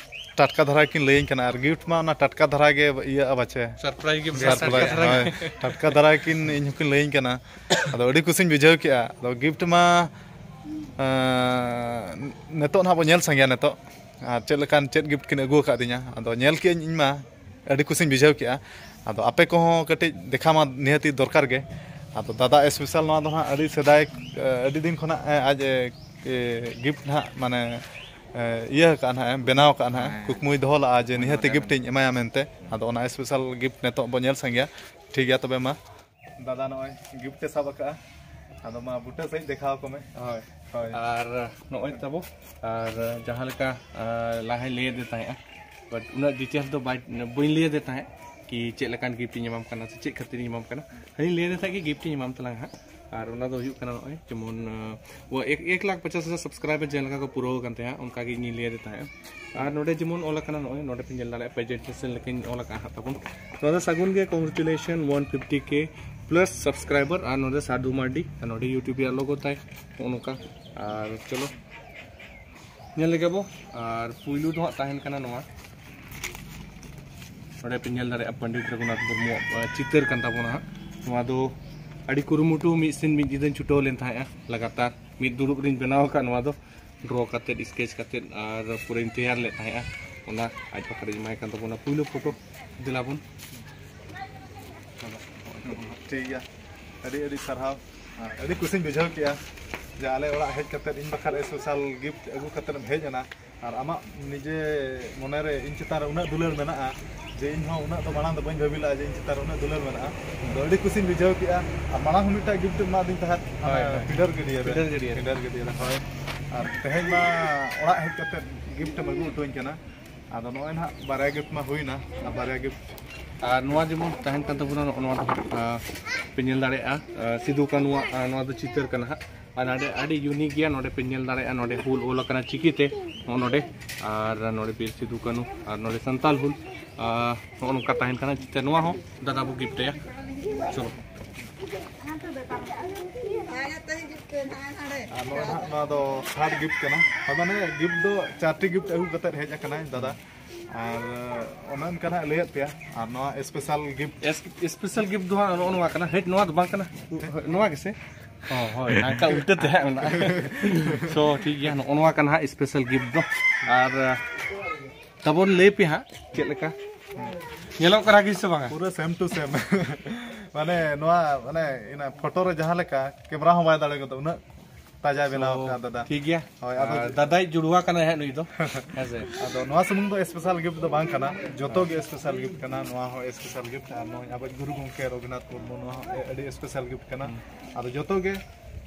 ᱴᱟᱴᱠᱟ ᱫᱷᱟᱨᱟ ᱠᱤᱱ ᱞᱟᱹᱭᱟᱹᱧ ᱠᱟᱱᱟ᱾ ᱟᱨ gift ᱢᱟ ᱚᱱᱟ ᱴᱟᱴᱠᱟ ᱫᱷᱟᱨᱟ ᱜᱮ ᱤᱭᱟᱹᱜᱼᱟ ᱵᱟᱪᱮ᱾ Surprise gift ᱢᱟ surprise, ᱴᱟᱴᱠᱟ ᱫᱷᱟᱨᱟ ᱜᱮ᱾ ᱦᱳᱭ, ᱴᱟᱴᱠᱟ ᱫᱷᱟᱨᱟ ᱠᱤᱱ ᱤᱧ ᱦᱚᱸᱠᱤᱱ ᱞᱟᱹᱭᱟᱹᱧ ᱠᱟᱱᱟ᱾ ᱟᱫᱚ ᱟᱹᱰᱤ ᱠᱩᱥᱤᱧ ᱵᱩᱡᱷᱟᱹᱣ ᱠᱮᱜᱼᱟ᱾ ᱟᱫᱚ gift ᱢᱟ, ᱮᱸ, ᱱᱤᱛᱚᱜ ᱱᱟᱦᱟᱜ ᱵᱚᱱ ᱧᱮᱞ ᱥᱟᱸᱜᱮᱭᱟ ᱱᱤᱛᱚᱜ᱾ ᱟᱨ ᱪᱮᱫ ᱞᱮᱠᱟᱱ ᱪᱮᱫ ᱜᱤᱯᱷᱴ ᱠᱤᱱ ᱟᱹᱜᱩ ᱟᱠᱟᱫᱤᱧᱟ᱾ ᱟᱫᱚ ᱧᱮᱞ ᱠᱮᱜᱼᱟᱹᱧ ᱤᱧ ᱢᱟ, ᱟᱹᱰᱤ ᱠᱩᱥᱤᱧ ᱵᱩᱡᱷᱟᱹᱣ ᱠᱮᱜᱼᱟ᱾ ᱟᱫᱚ ᱟᱯᱮ ᱠᱚᱦᱚᱸ ᱠᱟᱹᱴᱤᱡ ᱫᱮᱠᱷᱟᱣ ᱢᱟ ᱱᱤᱦᱟᱹᱛᱤ ᱫᱚᱨᱠᱟᱨ ᱜᱮ᱾ ᱟᱫᱚ ᱫᱟᱫᱟ ᱥᱯᱮᱥᱟᱞ ᱱᱚᱣᱟ ᱫᱚ ᱦᱟᱸᱜ ᱟᱹᱰᱤ ᱥᱮᱫᱟᱭ, ᱟᱹᱰᱤ ᱫᱤᱱ ᱠᱷᱚᱱᱟᱜ ᱟᱡ ᱜᱤᱯᱷᱴ ᱱᱟᱦᱟᱜ ᱢᱟᱱᱮ ᱤᱭᱟᱹ ᱟᱠᱟᱫᱼᱟ ᱱᱟᱦᱟᱜ, ᱵᱮᱱᱟᱣ ᱟᱠᱟᱫᱼᱟ ᱱᱟᱦᱟᱜ, ᱦᱮᱸ᱾ ᱠᱩᱠᱢᱩᱭ ᱫᱚᱦᱚ ᱞᱟᱜᱼᱟ ᱡᱮ ᱱᱤᱦᱟᱹᱛᱤ ᱜᱤᱯᱷᱴ ᱤᱧ ᱮᱢᱟᱭᱟ ᱢᱮᱱᱛᱮ᱾ ᱟᱫᱚ ᱚᱱᱟ ᱥᱯᱮᱥᱟᱞ ᱜᱤᱯᱷᱴ ᱱᱤᱛᱚᱜ ᱵᱚ ᱧᱮᱞ ᱥᱟᱸᱜᱮᱭᱟ᱾ ᱴᱷᱤᱠ ᱜᱮᱭᱟ, ᱛᱚᱵᱮ ᱢᱟ ᱫᱟᱫᱟ ᱱᱚᱜᱼᱚᱭ ᱜᱤᱯᱷᱴ ᱮ ᱥᱟᱵ ᱟᱠᱟᱫᱼᱟ᱾ ᱟᱫᱚ ᱢᱟ ᱵᱩᱴᱟᱹ ᱥᱟᱺᱦᱤᱡ ᱫᱮᱠᱷᱟᱣ ᱟᱠᱚ ᱢᱮ᱾ ᱦᱳᱭ᱾ ᱦᱳᱭ᱾ ᱟᱨ ᱱᱚᱜᱼᱚᱭ ᱛᱟᱵᱚ, ᱟᱨ ᱡᱟᱦᱟᱸ ᱞᱮᱠᱟ, ᱟᱨ ᱞᱟᱦᱟᱭ ᱞᱟᱹᱭ ᱟᱫᱮ ᱛᱟᱦᱮᱸᱜᱼᱟ, but ᱩᱱᱟᱹᱜ ᱰᱤᱴᱮᱞᱥ ᱫᱚ ᱵᱟᱭ, ᱵᱟᱹᱧ ᱞᱟᱹᱭ ᱟᱫᱮ ᱛᱟᱦᱮᱸᱫ ᱠᱤ ᱪᱮᱫ ᱞᱮᱠᱟᱱ ᱜᱤᱯᱷᱴ ᱤᱧ ᱮᱢᱟᱢ ᱠᱟᱱᱟ ᱥᱮ ᱪᱮᱫ ᱠᱷᱟᱹᱛᱤᱨ ᱤᱧ ᱮᱢᱟᱢ ᱠᱟᱱᱟ᱾ ᱦᱟᱹᱱᱤᱧ ᱞᱟᱹᱭ ᱟᱫᱮ ᱛᱟᱦᱮᱸᱫ ᱠᱤ ᱜᱤᱯᱷᱴ ᱤᱧ ᱮᱢᱟᱢ ᱛᱟᱞᱟᱝ ᱦᱟᱸᱜ᱾ ᱟᱨ ᱚᱱᱟ ᱫᱚ ᱦᱩᱭᱩᱜ ᱠᱟᱱᱟ ᱱᱚᱜᱼᱚᱭ ᱡᱮᱢᱚᱱ, ᱟᱸ, ᱮᱠ, ᱮᱠ ᱞᱟᱠᱷ ᱯᱚᱪᱟᱥ ᱦᱟᱡᱟᱨ ᱥᱟᱵᱥᱠᱨᱟᱭᱵᱟᱨ ᱡᱮ ᱞᱮᱠᱟ ᱠᱚ ᱯᱩᱨᱟᱹᱣ ᱟᱠᱟᱱ ᱛᱟᱦᱮᱸᱜᱼᱟ, ᱚᱱᱠᱟ ᱜᱮ ᱤᱧᱤᱧ ᱞᱟᱹᱭ ᱟᱫᱮ ᱛᱟᱦᱮᱸᱜᱼᱟ᱾ ᱟᱨ ᱱᱚᱰᱮ ᱡᱮᱢᱚᱱ ᱚᱞ ᱟᱠᱟᱱᱟ, ᱱᱚᱜᱼᱚᱭ ᱱᱚᱰᱮ ᱯᱮ ᱧᱮᱞ ᱫᱟᱲᱮᱭᱟᱜᱼᱟ, ᱯᱨᱮᱡᱮᱱᱴᱮᱥᱚᱱ ᱞᱮᱠᱟᱧ ᱚᱞ ᱟᱠᱟᱫᱼᱟ ᱦᱟᱸᱜ ᱛᱟᱵᱚᱱ᱾ ᱱᱚᱣᱟ ᱫᱚ ᱥᱟᱹᱜᱩᱱ ᱜᱮ, ᱠᱚᱝᱜᱨᱮᱪᱩᱞᱮᱥᱚᱱ, ᱳᱣᱟᱱ ᱯᱷᱤᱯᱴᱤ ᱠᱮ ᱯᱞᱟᱥ ᱥᱟᱵᱥᱠᱨᱟᱭᱵᱟᱨ᱾ ᱟᱨ ᱱᱚᱰᱮ ᱥᱟᱹᱫᱷᱩ ᱢᱟᱨᱰᱤ, ᱟᱨ ᱱᱚᱰᱮ ᱭᱩᱴᱩᱵᱽ ᱨᱮᱭᱟᱜ ᱞᱳᱜᱳ ᱛᱟᱭ, ᱱᱚᱜᱼᱚ ᱱᱚᱝᱠᱟ᱾ ᱟᱨ ᱪᱚᱞᱚ ᱧᱮᱞ ᱞᱮᱜᱮ ᱵᱚ᱾ ᱟᱨ ᱯᱩᱭᱞᱩ ᱫᱚ ᱦᱟᱸᱜ ᱛᱟᱦᱮᱱ ᱠᱟᱱᱟ ᱱᱚᱣᱟ, ᱱᱚᱰᱮ ᱯᱮ ᱧᱮᱞ ᱫᱟᱲᱮᱭᱟᱜᱼᱟ ᱯᱚᱱᱰᱤᱛ ᱨᱚᱜᱷᱩᱱᱟᱛᱷ ᱢᱩᱨᱢᱩᱣᱟᱜ, ᱟᱸ, ᱪᱤᱛᱟᱹᱨ ᱠᱟᱱ ᱛᱟᱵᱚᱱᱟ ᱦᱟᱸᱜ᱾ ᱱᱚᱣᱟ ᱫᱚ ᱟᱹᱰᱤ ᱠᱩᱨᱩᱢᱩᱴᱩ, ᱢᱤᱫ ᱥᱤᱧ ᱢᱤᱫ ᱧᱤᱫᱟᱹᱧ ᱪᱷᱩᱴᱟᱹᱣ ᱞᱮᱱ ᱛᱟᱦᱮᱸᱜᱼᱟ ᱞᱟᱜᱟᱛᱟᱨ᱾ ᱢᱤᱫ ᱫᱩᱲᱩᱵ ᱨᱤᱧ ᱵᱮᱱᱟᱣ ᱟᱠᱟᱫ ᱱᱚᱣᱟ ᱫᱚ, ᱰᱨᱚ ᱠᱟᱛᱮᱫ, ᱥᱠᱮᱪ ᱠᱟᱛᱮᱫ ᱟᱨ ᱯᱩᱨᱟᱹᱧ ᱛᱮᱭᱟᱨ ᱞᱮᱫ ᱛᱟᱦᱮᱸᱜᱼᱟ᱾ ᱚᱱᱟ ᱟᱡ ᱯᱟᱛᱲᱟᱧ ᱮᱢᱟᱭ ᱠᱟᱱ ᱛᱟᱵᱚᱱᱟ᱾ ᱯᱩᱭᱞᱩ ᱯᱷᱳᱴᱳ ᱫᱮᱞᱟ ᱵᱚᱱ᱾ ᱴᱷᱤᱠ ᱜᱮᱭᱟ, ᱟᱹᱰᱤ ᱟᱹᱰᱤ ᱥᱟᱨᱦᱟᱣ᱾ ᱟᱹᱰᱤ ᱠᱩᱥᱤᱧ ᱵᱩᱡᱷᱟᱹᱣ ᱠᱮᱜᱼᱟ ᱡᱮ ᱟᱞᱮ ᱚᱲᱟᱜ ᱦᱮᱡ ᱠᱟᱛᱮᱫ ᱤᱧ ᱵᱟᱠᱷᱨᱟ ᱥᱯᱮᱥᱟᱞ ᱜᱤᱯᱷᱴ ᱟᱹᱜᱩ ᱠᱟᱛᱮᱫ ᱮᱢ ᱦᱮᱡ ᱮᱱᱟ᱾ ᱟᱨ ᱟᱢᱟᱜ ᱱᱤᱡᱮ ᱢᱚᱱᱮᱨᱮ ᱤᱧ ᱪᱮᱛᱟᱱ ᱨᱮ ᱩᱱᱟᱹᱜ ᱫᱩᱞᱟᱹᱲ ᱢᱮᱱᱟᱜᱼᱟ ᱡᱮ ᱤᱧ ᱦᱚᱸ ᱩᱱᱟᱹᱜ ᱫᱚ ᱢᱟᱲᱟᱝ ᱫᱚ ᱵᱟᱹᱧ ᱵᱷᱟᱹᱵᱤ ᱞᱮᱫᱼᱟ ᱡᱮ ᱤᱧ ᱪᱮᱛᱟᱱ ᱨᱮ ᱩᱱᱟᱹᱜ ᱫᱩᱞᱟᱹᱲ ᱢᱮᱱᱟᱜᱼᱟ᱾ ᱟᱫᱚ ᱟᱹᱰᱤ ᱠᱩᱥᱤᱧ ᱵᱩᱡᱷᱟᱹᱣ ᱠᱮᱜᱼᱟ᱾ ᱟᱨ ᱢᱟᱲᱟᱝ ᱦᱚᱸ ᱢᱤᱫᱴᱟᱝ ᱜᱤᱯᱷᱴ ᱮᱢ ᱮᱢᱟᱫᱤᱧ ᱛᱟᱦᱮᱸᱫ, ᱦᱳᱭ, ᱦᱳᱭ᱾ ᱯᱤᱰᱟᱹᱨ ᱜᱟᱹᱰᱭᱟᱹ ᱨᱮ᱾ ᱯᱤᱰᱟᱹᱨ ᱜᱟᱹᱰᱭᱟᱹ ᱨᱮ᱾ ᱯᱤᱰᱟᱹᱨ ᱜᱟᱹᱰᱭᱟᱹ ᱨᱮ, ᱦᱳᱭ᱾ ᱟᱨ ᱛᱮᱦᱮᱧ ᱢᱟ ᱚᱲᱟᱜ ᱦᱮᱡ ᱠᱟᱛᱮᱫ ᱜᱤᱯᱷᱴ ᱮᱢ ᱟᱹᱜᱩ ᱦᱚᱴᱚᱧ ᱠᱟᱱᱟ᱾ ᱟᱫᱚ ᱱᱚᱜᱼᱚᱭ ᱱᱟᱦᱟᱜ ᱵᱟᱨᱭᱟ ᱜᱤᱯᱷᱴ ᱢᱟ ᱦᱩᱭᱱᱟ, ᱟᱨ ᱵᱟᱨᱭᱟ ᱜᱤᱯᱷᱴ᱾ ᱟᱨ ᱱᱚᱣᱟ ᱡᱮᱢᱚᱱ ᱛᱟᱦᱮᱱ ᱠᱟᱱ ᱛᱟᱵᱚᱱᱟ, ᱱᱚᱜᱼᱚ ᱱᱚᱣᱟ ᱫᱚ, ᱟᱸ, ᱯᱮ ᱧᱮᱞ ᱫᱟᱲᱮᱭᱟᱜᱼᱟ, ᱟᱸ, ᱥᱤᱫᱩ ᱠᱟᱹᱱᱩᱣᱟᱜ, ᱟᱸ, ᱱᱚᱣᱟ ᱫᱚ ᱪᱤᱛᱟᱹᱨ ᱠᱟᱱᱟ ᱦᱟᱸᱜ᱾ ᱟᱨ ᱱᱚᱰᱮ ᱟᱹᱰᱤ ᱤᱭᱩᱱᱤᱠ ᱜᱮᱭᱟ, ᱱᱚᱰᱮ ᱯᱮ ᱧᱮᱞ ᱫᱟᱲᱮᱭᱟᱜᱼᱟ, ᱱᱚᱰᱮ ᱦᱩᱞ ᱚᱞ ᱟᱠᱟᱱᱟ ᱪᱤᱠᱤᱛᱮ, ᱱᱚᱜᱼᱚ ᱱᱚᱰᱮ᱾ ᱟᱨ ᱱᱚᱰᱮ ᱵᱤᱨ ᱥᱤᱫᱩ ᱠᱟᱹᱱᱩ, ᱟᱨ ᱱᱚᱰᱮ ᱥᱟᱱᱛᱟᱞ ᱦᱩᱞ, ᱟᱨ ᱱᱚᱜᱼᱚ ᱱᱚᱝᱠᱟ ᱛᱟᱦᱮᱱ ᱠᱟᱱᱟ ᱪᱤᱛᱟᱹᱨ᱾ ᱱᱚᱣᱟ ᱦᱚᱸ ᱫᱟᱫᱟ ᱵᱚ ᱜᱤᱯᱷᱴ ᱟᱭᱟ᱾ ᱪᱚᱞᱚ᱾ ᱟᱨ ᱱᱚᱣᱟ ᱱᱟᱦᱟᱜ, ᱱᱚᱣᱟ ᱫᱚ ᱛᱷᱟᱨᱰ ᱜᱤᱯᱷᱴ ᱠᱟᱱᱟ᱾ ᱦᱳᱭ, ᱢᱟᱱᱮ ᱜᱤᱯᱷᱴ ᱫᱚ ᱪᱟᱨᱴᱤ ᱜᱤᱯᱷᱴ ᱟᱹᱜᱩ ᱠᱟᱛᱮᱫ ᱦᱮᱡ ᱟᱠᱟᱱᱟᱭ ᱫᱟᱫᱟ᱾ ᱟᱨ ᱚᱱᱮ ᱚᱱᱠᱟ ᱱᱟᱦᱟᱜ ᱞᱟᱹᱭᱟᱫ ᱯᱮᱭᱟ᱾ ᱟᱨ ᱱᱚᱣᱟ special gift, S-, special gift ᱫᱚ ᱦᱟᱸᱜ ᱱᱚᱜᱼᱚ ᱱᱚᱣᱟ ᱠᱟᱱᱟ᱾ ᱦᱮᱡ, ᱱᱚᱣᱟ ᱫᱚ ᱵᱟᱝ ᱠᱟᱱᱟ, ᱱᱚᱣᱟ ᱜᱮᱥᱮ? ᱦᱚᱸ, ᱦᱳᱭ, ᱦᱟᱱᱠᱟ ᱩᱞᱴᱟᱹ ᱛᱮ ᱦᱟᱸᱜ ᱢᱮᱱᱟᱜᱼᱟ᱾ ᱥᱳ, ᱴᱷᱤᱠ ᱜᱮᱭᱟ, ᱱᱚᱜᱼᱚ ᱱᱚᱣᱟ ᱠᱟᱱᱟ ᱦᱟᱸᱜ ᱥᱯᱮᱥᱟᱞ ᱜᱤᱯᱷᱴ ᱫᱚ᱾ ᱟᱨ ᱛᱟᱵᱚᱱ ᱞᱟᱹᱭ ᱯᱮ ᱦᱟᱸᱜ ᱪᱮᱫ ᱞᱮᱠᱟ ᱧᱮᱞᱚᱜ ᱠᱟᱱᱟ ᱠᱤ ᱥᱮ ᱵᱟᱝᱟ? ᱯᱩᱨᱟᱹ ᱥᱮᱢ ᱴᱩ ᱥᱮᱢ᱾ ᱢᱟᱱᱮ ᱱᱚᱣᱟ, ᱢᱟᱱᱮ ᱤᱱᱟᱹ ᱯᱷᱳᱴᱳ ᱨᱮ ᱡᱟᱦᱟᱸ ᱞᱮᱠᱟ ᱠᱮᱢᱮᱨᱟ ᱦᱚᱸ ᱵᱟᱭ ᱫᱟᱲᱮ ᱜᱚᱫᱟ, ᱩᱱᱟᱹᱜ ᱛᱟᱡᱟ ᱵᱮᱱᱟᱣ ᱥᱳ, ᱠᱟᱜᱼᱟ ᱫᱟᱫᱟ᱾ ᱴᱷᱤᱠ ᱜᱮᱭᱟ᱾ ᱦᱳᱭ, ᱟᱫᱚ ᱟᱨ ᱫᱟᱫᱟᱭ ᱡᱩᱲᱩᱣᱟ ᱠᱟᱱᱟᱭ ᱦᱟᱸᱜ ᱱᱩᱭ ᱫᱚ᱾ ᱦᱮᱸ ᱥᱮ? ᱟᱫᱚ ᱱᱚᱣᱟ ᱥᱩᱢᱩᱝ ᱫᱚ ᱥᱯᱮᱥᱟᱞ ᱜᱤᱯᱷᱴ ᱫᱚ ᱵᱟᱝ ᱠᱟᱱᱟ, ᱡᱚᱛᱚ ᱜᱮ ᱥᱯᱮᱥᱟᱞ ᱜᱤᱯᱷᱴ ᱠᱟᱱᱟ᱾ ᱱᱚᱣᱟ ᱦᱚᱸ ᱥᱯᱮᱥᱟᱞ ᱜᱤᱯᱷᱴ, ᱟᱨ ᱱᱚᱜᱼᱚᱭ ᱟᱵᱚ ᱜᱩᱨᱩ ᱜᱚᱢᱠᱮ ᱨᱚᱜᱷᱩᱱᱟᱛᱷ ᱢᱩᱨᱢᱩ, ᱱᱚᱣᱟ ᱦᱚᱸ ᱟᱹᱰᱤ ᱥᱯᱮᱥᱟᱞ ᱜᱤᱯᱷᱴ ᱠᱟᱱᱟ᱾ ᱦᱩᱸ᱾ ᱟᱫᱚ ᱡᱚᱛᱚ ᱜᱮ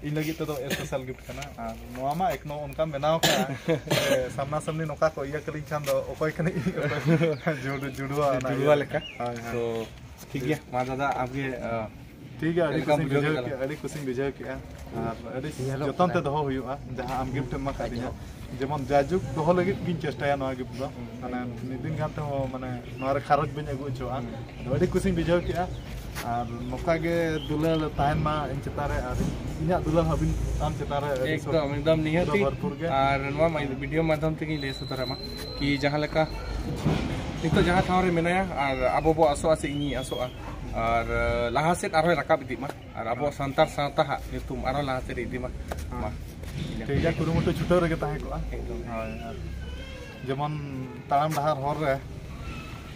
ᱤᱧ ᱞᱟᱹᱜᱤᱫ ᱛᱮᱫᱚ ᱥᱯᱮᱥᱟᱞ ᱜᱤᱯᱷᱴ ᱠᱟᱱᱟ᱾ ᱟᱨ ᱱᱚᱣᱟ ᱢᱟ ᱮᱠᱱᱚ ᱚᱱᱠᱟᱢ ᱵᱮᱱᱟᱣ ᱠᱟᱜᱼᱟ, ᱡᱮ ᱥᱟᱢᱱᱟ ᱥᱟᱢᱱᱤ ᱱᱚᱝᱠᱟ ᱠᱚ ᱤᱭᱟᱹ ᱠᱟᱹᱞᱤᱧ ᱠᱷᱟᱱ ᱫᱚ ᱚᱠᱚᱭ ᱠᱟᱹᱱᱟᱹᱧ ᱤᱧ? ᱚᱠᱚᱭ ᱡᱩᱲᱩ-, ᱡᱩᱲᱩᱣᱟ ᱚᱱᱟ ᱡᱩᱲᱩᱣᱟ ᱤᱭᱟᱹ᱾ ᱞᱮᱠᱟ᱾ ᱦᱳᱭ, ᱦᱳᱭ᱾ ᱛᱚ, ᱴᱷᱤᱠ ᱜᱮᱭᱟ, ᱢᱟ ᱫᱟᱫᱟ, ᱟᱢᱜᱮ, ᱟᱸ, ᱴᱷᱤᱠ ᱜᱮᱭᱟ, ᱟᱹᱰᱤ ᱪᱮᱫ ᱞᱮᱠᱟᱢ ᱠᱩᱥᱤᱧ ᱵᱩᱡᱷᱟᱹᱣ ᱵᱩᱡᱷᱟᱹᱣ ᱠᱮᱫᱟ? ᱠᱮᱫᱟ, ᱟᱹᱰᱤ ᱠᱩᱥᱤᱧ ᱵᱩᱡᱷᱟᱹᱣ ᱠᱮᱫᱟ᱾ ᱟᱨ ᱟᱹᱰᱤ ᱧᱮᱞᱚᱜ ᱡᱚᱛᱚᱱ ᱠᱟᱱᱟ᱾ ᱛᱮ ᱫᱚᱦᱚ ᱦᱩᱭᱩᱜᱼᱟ, ᱡᱟᱦᱟᱸ ᱟᱢ ᱜᱤᱯᱷᱴ ᱮᱢ ᱮᱢᱟ ᱠᱟᱫᱤᱧᱟ᱾ ᱟᱪᱪᱷᱟ᱾ ᱡᱮᱢᱚᱱ ᱡᱟᱭᱡᱩᱜᱽ ᱫᱚᱦᱚ ᱞᱟᱹᱜᱤᱫ ᱜᱤᱧ ᱪᱮᱥᱴᱟᱭᱟ ᱱᱚᱣᱟ ᱜᱤᱯᱷᱴ ᱫᱚ᱾ ᱦᱩᱸ᱾ ᱢᱟᱱᱮ ᱢᱤᱫ ᱫᱤᱱ ᱜᱟᱱ ᱛᱮᱦᱚᱸ, ᱢᱟᱱᱮ ᱱᱚᱣᱟ ᱨᱮ ᱠᱷᱟᱨᱚᱪ ᱵᱟᱹᱧ ᱟᱹᱜᱩ ᱦᱚᱪᱚᱣᱟᱜᱼᱟ᱾ ᱦᱩᱸ᱾ ᱟᱫᱚ ᱟᱹᱰᱤ ᱠᱩᱥᱤᱧ ᱵᱩᱡᱷᱟᱹᱣ ᱠᱮᱫᱼᱟ᱾ ᱟᱨ ᱱᱚᱝᱠᱟ ᱜᱮ ᱫᱩᱞᱟᱹᱲ ᱛᱟᱦᱮᱱ ᱢᱟ ᱤᱧ ᱪᱮᱛᱟᱱ ᱨᱮ, ᱟᱨ ᱤᱧᱟᱹᱜ ᱫᱩᱞᱟᱹᱲ ᱦᱚᱸ ᱟᱹᱵᱤᱱ ᱟᱢ ᱪᱮᱛᱟᱱ ᱨᱮ ᱟᱹᱰᱤ ᱮᱠᱫᱚᱢ, ᱮᱠᱫᱚᱢ, ᱱᱤᱦᱟᱹᱛᱤ᱾ ᱯᱩᱨᱟᱹ ᱵᱷᱚᱨᱯᱩᱨ ᱜᱮ᱾ ᱟᱨ ᱱᱚᱣᱟ ᱢᱟ-, ᱵᱷᱤᱰᱤᱭᱳ ᱢᱟᱫᱽᱫᱷᱚᱢ ᱛᱮᱜᱤᱧ ᱞᱟᱹᱭ ᱥᱚᱫᱚᱨᱟ ᱢᱟ, ᱠᱤ ᱡᱟᱦᱟᱸ ᱞᱮᱠᱟ ᱱᱤᱛᱚᱜ ᱡᱟᱦᱟᱸ ᱴᱷᱟᱶ ᱨᱮ ᱢᱮᱱᱟᱭᱟ, ᱟᱨ ᱟᱵᱚ ᱵᱚ ᱟᱥᱚᱜᱼᱟ ᱥᱮ ᱤᱧᱤᱧ ᱟᱥᱚᱜᱼᱟ, ᱟᱨ, ᱟᱨ, ᱞᱟᱦᱟ ᱥᱮᱫ ᱟᱨᱦᱚᱸᱭ ᱨᱟᱠᱟᱵ ᱤᱫᱤᱜ ᱢᱟ, ᱟᱨ ᱟᱵᱚ ᱥᱟᱱᱛᱟᱲ ᱥᱟᱶᱛᱟ ᱦᱟᱸᱜ ᱧᱩᱛᱩᱢ ᱟᱨᱦᱚᱸ ᱞᱟᱦᱟ ᱥᱮᱫ ᱤᱫᱤ ᱢᱟ᱾ ᱢᱟ᱾ ᱴᱷᱤᱠ ᱜᱮᱭᱟ, ᱠᱩᱨᱩᱢᱩᱴᱩ ᱪᱷᱩᱴᱟᱹᱣ ᱨᱮᱜᱮ ᱛᱟᱦᱮᱸ ᱠᱚᱜᱼᱟ᱾ ᱮᱠᱫᱚᱢ᱾ ᱦᱳᱭ, ᱟᱨ ᱡᱮᱢᱚᱱ ᱛᱟᱲᱟᱢ ᱰᱟᱦᱟᱨ ᱦᱚᱨ ᱨᱮ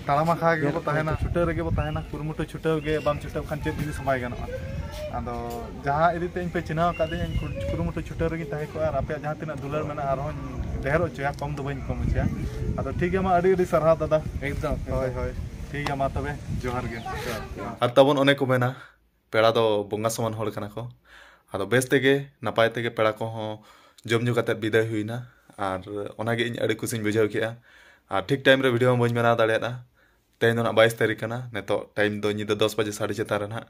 ᱛᱟᱲᱟᱢ ᱟᱠᱷᱲᱟ ᱜᱮᱵᱚ ᱛᱟᱦᱮᱱᱟ, ᱪᱷᱩᱴᱟᱹᱣ ᱨᱮᱜᱮ ᱵᱚ ᱛᱟᱦᱮᱱᱟ, ᱠᱩᱨᱩᱢᱩᱴᱩ ᱪᱷᱩᱴᱟᱹᱣ ᱜᱮ, ᱵᱟᱢ ᱪᱷᱩᱴᱟᱹᱣ ᱠᱷᱟᱱ ᱪᱮᱫ ᱡᱤᱱᱤᱥ ᱦᱚᱸ ᱵᱟᱭ ᱜᱟᱱᱚᱜᱼᱟ᱾ ᱟᱫᱚ ᱡᱟᱦᱟᱸ ᱤᱫᱤ ᱛᱮ ᱤᱧ ᱯᱮ ᱪᱤᱱᱦᱟᱹᱣ ᱟᱠᱟᱫᱤᱧᱟ, ᱤᱧ ᱠᱩ-, ᱠᱩᱨᱩᱢᱩᱴᱩ ᱪᱷᱩᱴᱟᱹᱣ ᱨᱮᱜᱤᱧ ᱛᱟᱦᱮᱸ ᱠᱚᱜᱼᱟ, ᱟᱨ ᱟᱯᱮᱭᱟᱜ ᱡᱟᱦᱟᱸ ᱛᱤᱱᱟᱹᱜ ᱫᱩᱞᱟᱹᱲ ᱢᱮᱱᱟᱜᱼᱟ, ᱟᱨᱦᱚᱸᱧ ᱰᱷᱮᱨ ᱦᱚᱪᱚᱭᱟ, ᱠᱚᱢ ᱫᱚ ᱵᱟᱹᱧ ᱠᱚᱢ ᱦᱚᱪᱚᱭᱟ᱾ ᱟᱫᱚ ᱴᱷᱤᱠ ᱜᱮᱭᱟ, ᱢᱟ ᱟᱹᱰᱤ ᱟᱹᱰᱤ ᱥᱟᱨᱦᱟᱣ ᱫᱟᱫᱟ᱾ ᱮᱠᱫᱚᱢ, ᱦᱳᱭ, ᱮᱠᱫᱚᱢ᱾ ᱦᱳᱭ, ᱴᱷᱤᱠ ᱜᱮᱭᱟ, ᱢᱟ ᱛᱚᱵᱮ, ᱡᱚᱦᱟᱨ ᱜᱮ᱾ ᱡᱚᱦᱟᱨ, ᱡᱚᱦᱟᱨ᱾ ᱟᱨ ᱛᱟᱵᱚᱱ ᱚᱱᱮ ᱠᱚ ᱢᱮᱱᱟ, ᱯᱮᱲᱟ ᱫᱚ ᱵᱚᱸᱜᱟ ᱥᱚᱢᱟᱱ ᱦᱚᱲ ᱠᱟᱱᱟ ᱠᱚ᱾ ᱟᱫᱚ ᱵᱮᱥ ᱛᱮᱜᱮ, ᱱᱟᱯᱟᱭ ᱛᱮᱜᱮ ᱯᱮᱲᱟ ᱠᱚᱦᱚᱸ ᱡᱚᱢ ᱧᱩ ᱠᱟᱛᱮᱫ ᱵᱤᱫᱟᱹᱭ ᱦᱩᱭᱱᱟ᱾ ᱟᱨ ᱚᱱᱟᱜᱮ ᱤᱧ ᱟᱹᱰᱤ ᱠᱩᱥᱤᱧ ᱵᱩᱡᱷᱟᱹᱣ ᱠᱮᱜᱼᱟ᱾ ᱟᱨ ᱴᱷᱤᱠ ᱴᱟᱭᱤᱢ ᱨᱮ ᱵᱷᱤᱰᱤᱭᱳ ᱦᱚᱸ ᱵᱟᱹᱧ ᱵᱮᱱᱟᱣ ᱫᱟᱲᱮᱭᱟᱫᱼᱟ᱾ ᱛᱮᱦᱮᱧ ᱫᱚ ᱱᱟᱜ ᱵᱟᱭᱤᱥ ᱛᱟᱹᱨᱤᱠᱷ ᱠᱟᱱᱟ, ᱱᱤᱛᱚᱜ ᱴᱟᱭᱤᱢ ᱫᱚ ᱧᱤᱫᱟᱹ ᱫᱚᱥ ᱵᱟᱡᱮ ᱥᱟᱰᱮ ᱪᱮᱛᱟᱱ ᱨᱮ ᱱᱟᱜ᱾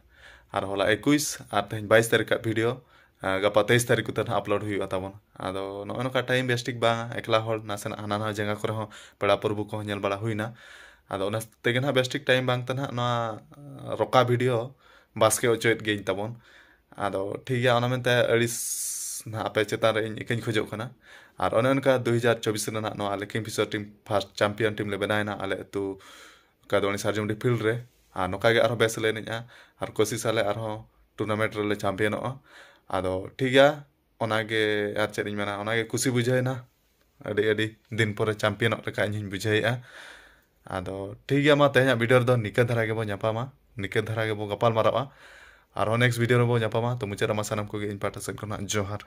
ᱟᱨ ᱦᱚᱞᱟ ᱮᱠᱩᱥ, ᱟᱨ ᱛᱮᱦᱮᱧ ᱵᱟᱭᱤᱥ ᱛᱟᱹᱨᱤᱠᱷ ᱟᱜ ᱵᱷᱤᱰᱤᱭᱳ, ᱟᱨ ᱜᱟᱯᱟ ᱛᱮᱭᱤᱥ ᱛᱟᱹᱨᱤᱠᱷ ᱠᱚᱛᱮ ᱱᱟᱜ ᱟᱯᱞᱳᱰ ᱦᱩᱭᱩᱜᱼᱟ ᱛᱟᱵᱚᱱ᱾ ᱟᱫᱚ ᱱᱚᱜᱼᱚᱭ ᱱᱚᱝᱠᱟ ᱴᱟᱭᱤᱢ ᱵᱮᱥ ᱴᱷᱤᱠ ᱵᱟᱝᱟ, ᱮᱠᱞᱟ ᱦᱚᱲ, ᱱᱟᱥᱮᱱᱟᱜ ᱦᱟᱱᱟ ᱱᱟᱣᱟ ᱡᱟᱭᱜᱟ ᱠᱚᱨᱮ ᱦᱚᱸ ᱯᱮᱲᱟ ᱯᱨᱚᱵᱷᱩ ᱠᱚᱦᱚᱸ ᱧᱮᱞ ᱵᱟᱲᱟ ᱦᱩᱭᱱᱟ᱾ ᱟᱫᱚ ᱚᱱᱟ ᱛᱮᱜᱮ ᱱᱟᱜ ᱵᱮᱥ ᱴᱷᱤᱠ ᱴᱟᱭᱤᱢ ᱵᱟᱝ ᱛᱮ ᱱᱟᱜ ᱱᱚᱣᱟ, ᱟᱸ, ᱨᱚᱠᱟ ᱵᱷᱤᱰᱤᱭᱳ ᱵᱟᱥᱠᱮ ᱚᱪᱚᱭᱮᱫ ᱜᱤᱭᱟᱹᱧ ᱛᱟᱵᱚᱱ᱾ ᱟᱫᱚ ᱴᱷᱤᱠ ᱜᱮᱭᱟ, ᱚᱱᱟ ᱢᱮᱱᱛᱮ ᱟᱹᱲᱤᱥ ᱱᱟᱦᱟᱜ ᱟᱯᱮ ᱪᱮᱛᱟᱱ ᱨᱮ ᱤᱧ ᱤᱠᱟᱹᱧ ᱠᱷᱚᱡᱚᱜ ᱠᱟᱱᱟ᱾ ᱟᱨ ᱚᱱᱮ ᱚᱱᱠᱟ ᱫᱩ ᱦᱟᱡᱟᱨ ᱪᱚᱵᱵᱤᱥ ᱨᱮᱱᱟᱜ ᱱᱚᱣᱟ ᱞᱮᱠᱤᱢ ᱯᱷᱤᱥᱚᱨ ᱴᱤᱢ ᱯᱷᱟᱥᱴ ᱪᱟᱢᱯᱤᱭᱟᱱ ᱴᱤᱢ ᱞᱮ ᱵᱮᱱᱟᱣᱮᱱᱟ ᱟᱞᱮ ᱟᱹᱛᱩ ᱠᱟᱫᱣᱟᱱᱤ ᱥᱟᱨᱡᱚᱢᱰᱤ ᱯᱷᱤᱞᱰ ᱨᱮ᱾ ᱟᱨ ᱱᱚᱝᱠᱟ ᱜᱮ ᱟᱨᱦᱚᱸ ᱵᱮᱥ ᱞᱮ ᱮᱱᱮᱡᱼᱟ, ᱟᱨ ᱠᱳᱥᱤᱥ ᱟᱞᱮ ᱟᱨᱦᱚᱸ ᱴᱩᱨᱱᱟᱢᱮᱱᱴ ᱨᱮᱞᱮ ᱪᱟᱢᱯᱤᱭᱟᱱᱚᱜᱼᱟ᱾ ᱟᱫᱚ ᱴᱷᱤᱠ ᱜᱮᱭᱟ, ᱚᱱᱟᱜᱮ ᱟᱨ ᱪᱮᱫ ᱤᱧ ᱢᱮᱱᱟ, ᱚᱱᱟᱜᱮ ᱠᱩᱥᱤ ᱵᱩᱡᱷᱟᱹᱣ ᱮᱱᱟ᱾ ᱟᱹᱰᱤ ᱟᱹᱰᱤ ᱫᱤᱱ ᱯᱚᱨᱮ ᱪᱟᱢᱯᱤᱭᱟᱱᱚᱜ ᱞᱮᱠᱟ ᱤᱧ ᱦᱚᱧ ᱵᱩᱡᱷᱟᱹᱣᱮᱫᱼᱟ᱾ ᱟᱫᱚ ᱴᱷᱤᱠ ᱜᱮᱭᱟ, ᱢᱟ ᱛᱮᱦᱮᱧᱟᱜ ᱵᱷᱤᱰᱤᱭᱳ ᱨᱮᱫᱚ ᱱᱤᱠᱟᱹ ᱫᱷᱟᱨᱟ ᱜᱮᱵᱚ ᱧᱟᱯᱟᱢᱟ, ᱱᱤᱠᱟᱹ ᱫᱷᱟᱨᱟ ᱜᱮᱵᱚ ᱜᱟᱯᱟᱞ ᱢᱟᱨᱟᱣᱟ᱾ ᱟᱨᱦᱚᱸ ᱱᱮᱠᱥᱴ ᱵᱷᱤᱰᱤᱭᱳ ᱨᱮᱵᱚ ᱧᱟᱯᱟᱢᱟ᱾ ᱛᱚ ᱢᱩᱪᱟᱹᱫ ᱨᱮ ᱢᱟ ᱥᱟᱱᱟᱢ ᱠᱚᱜᱮ ᱤᱧ ᱯᱟᱦᱴᱟ ᱥᱮᱫ ᱠᱷᱚᱱᱟᱜ ᱡᱚᱦᱟᱨ᱾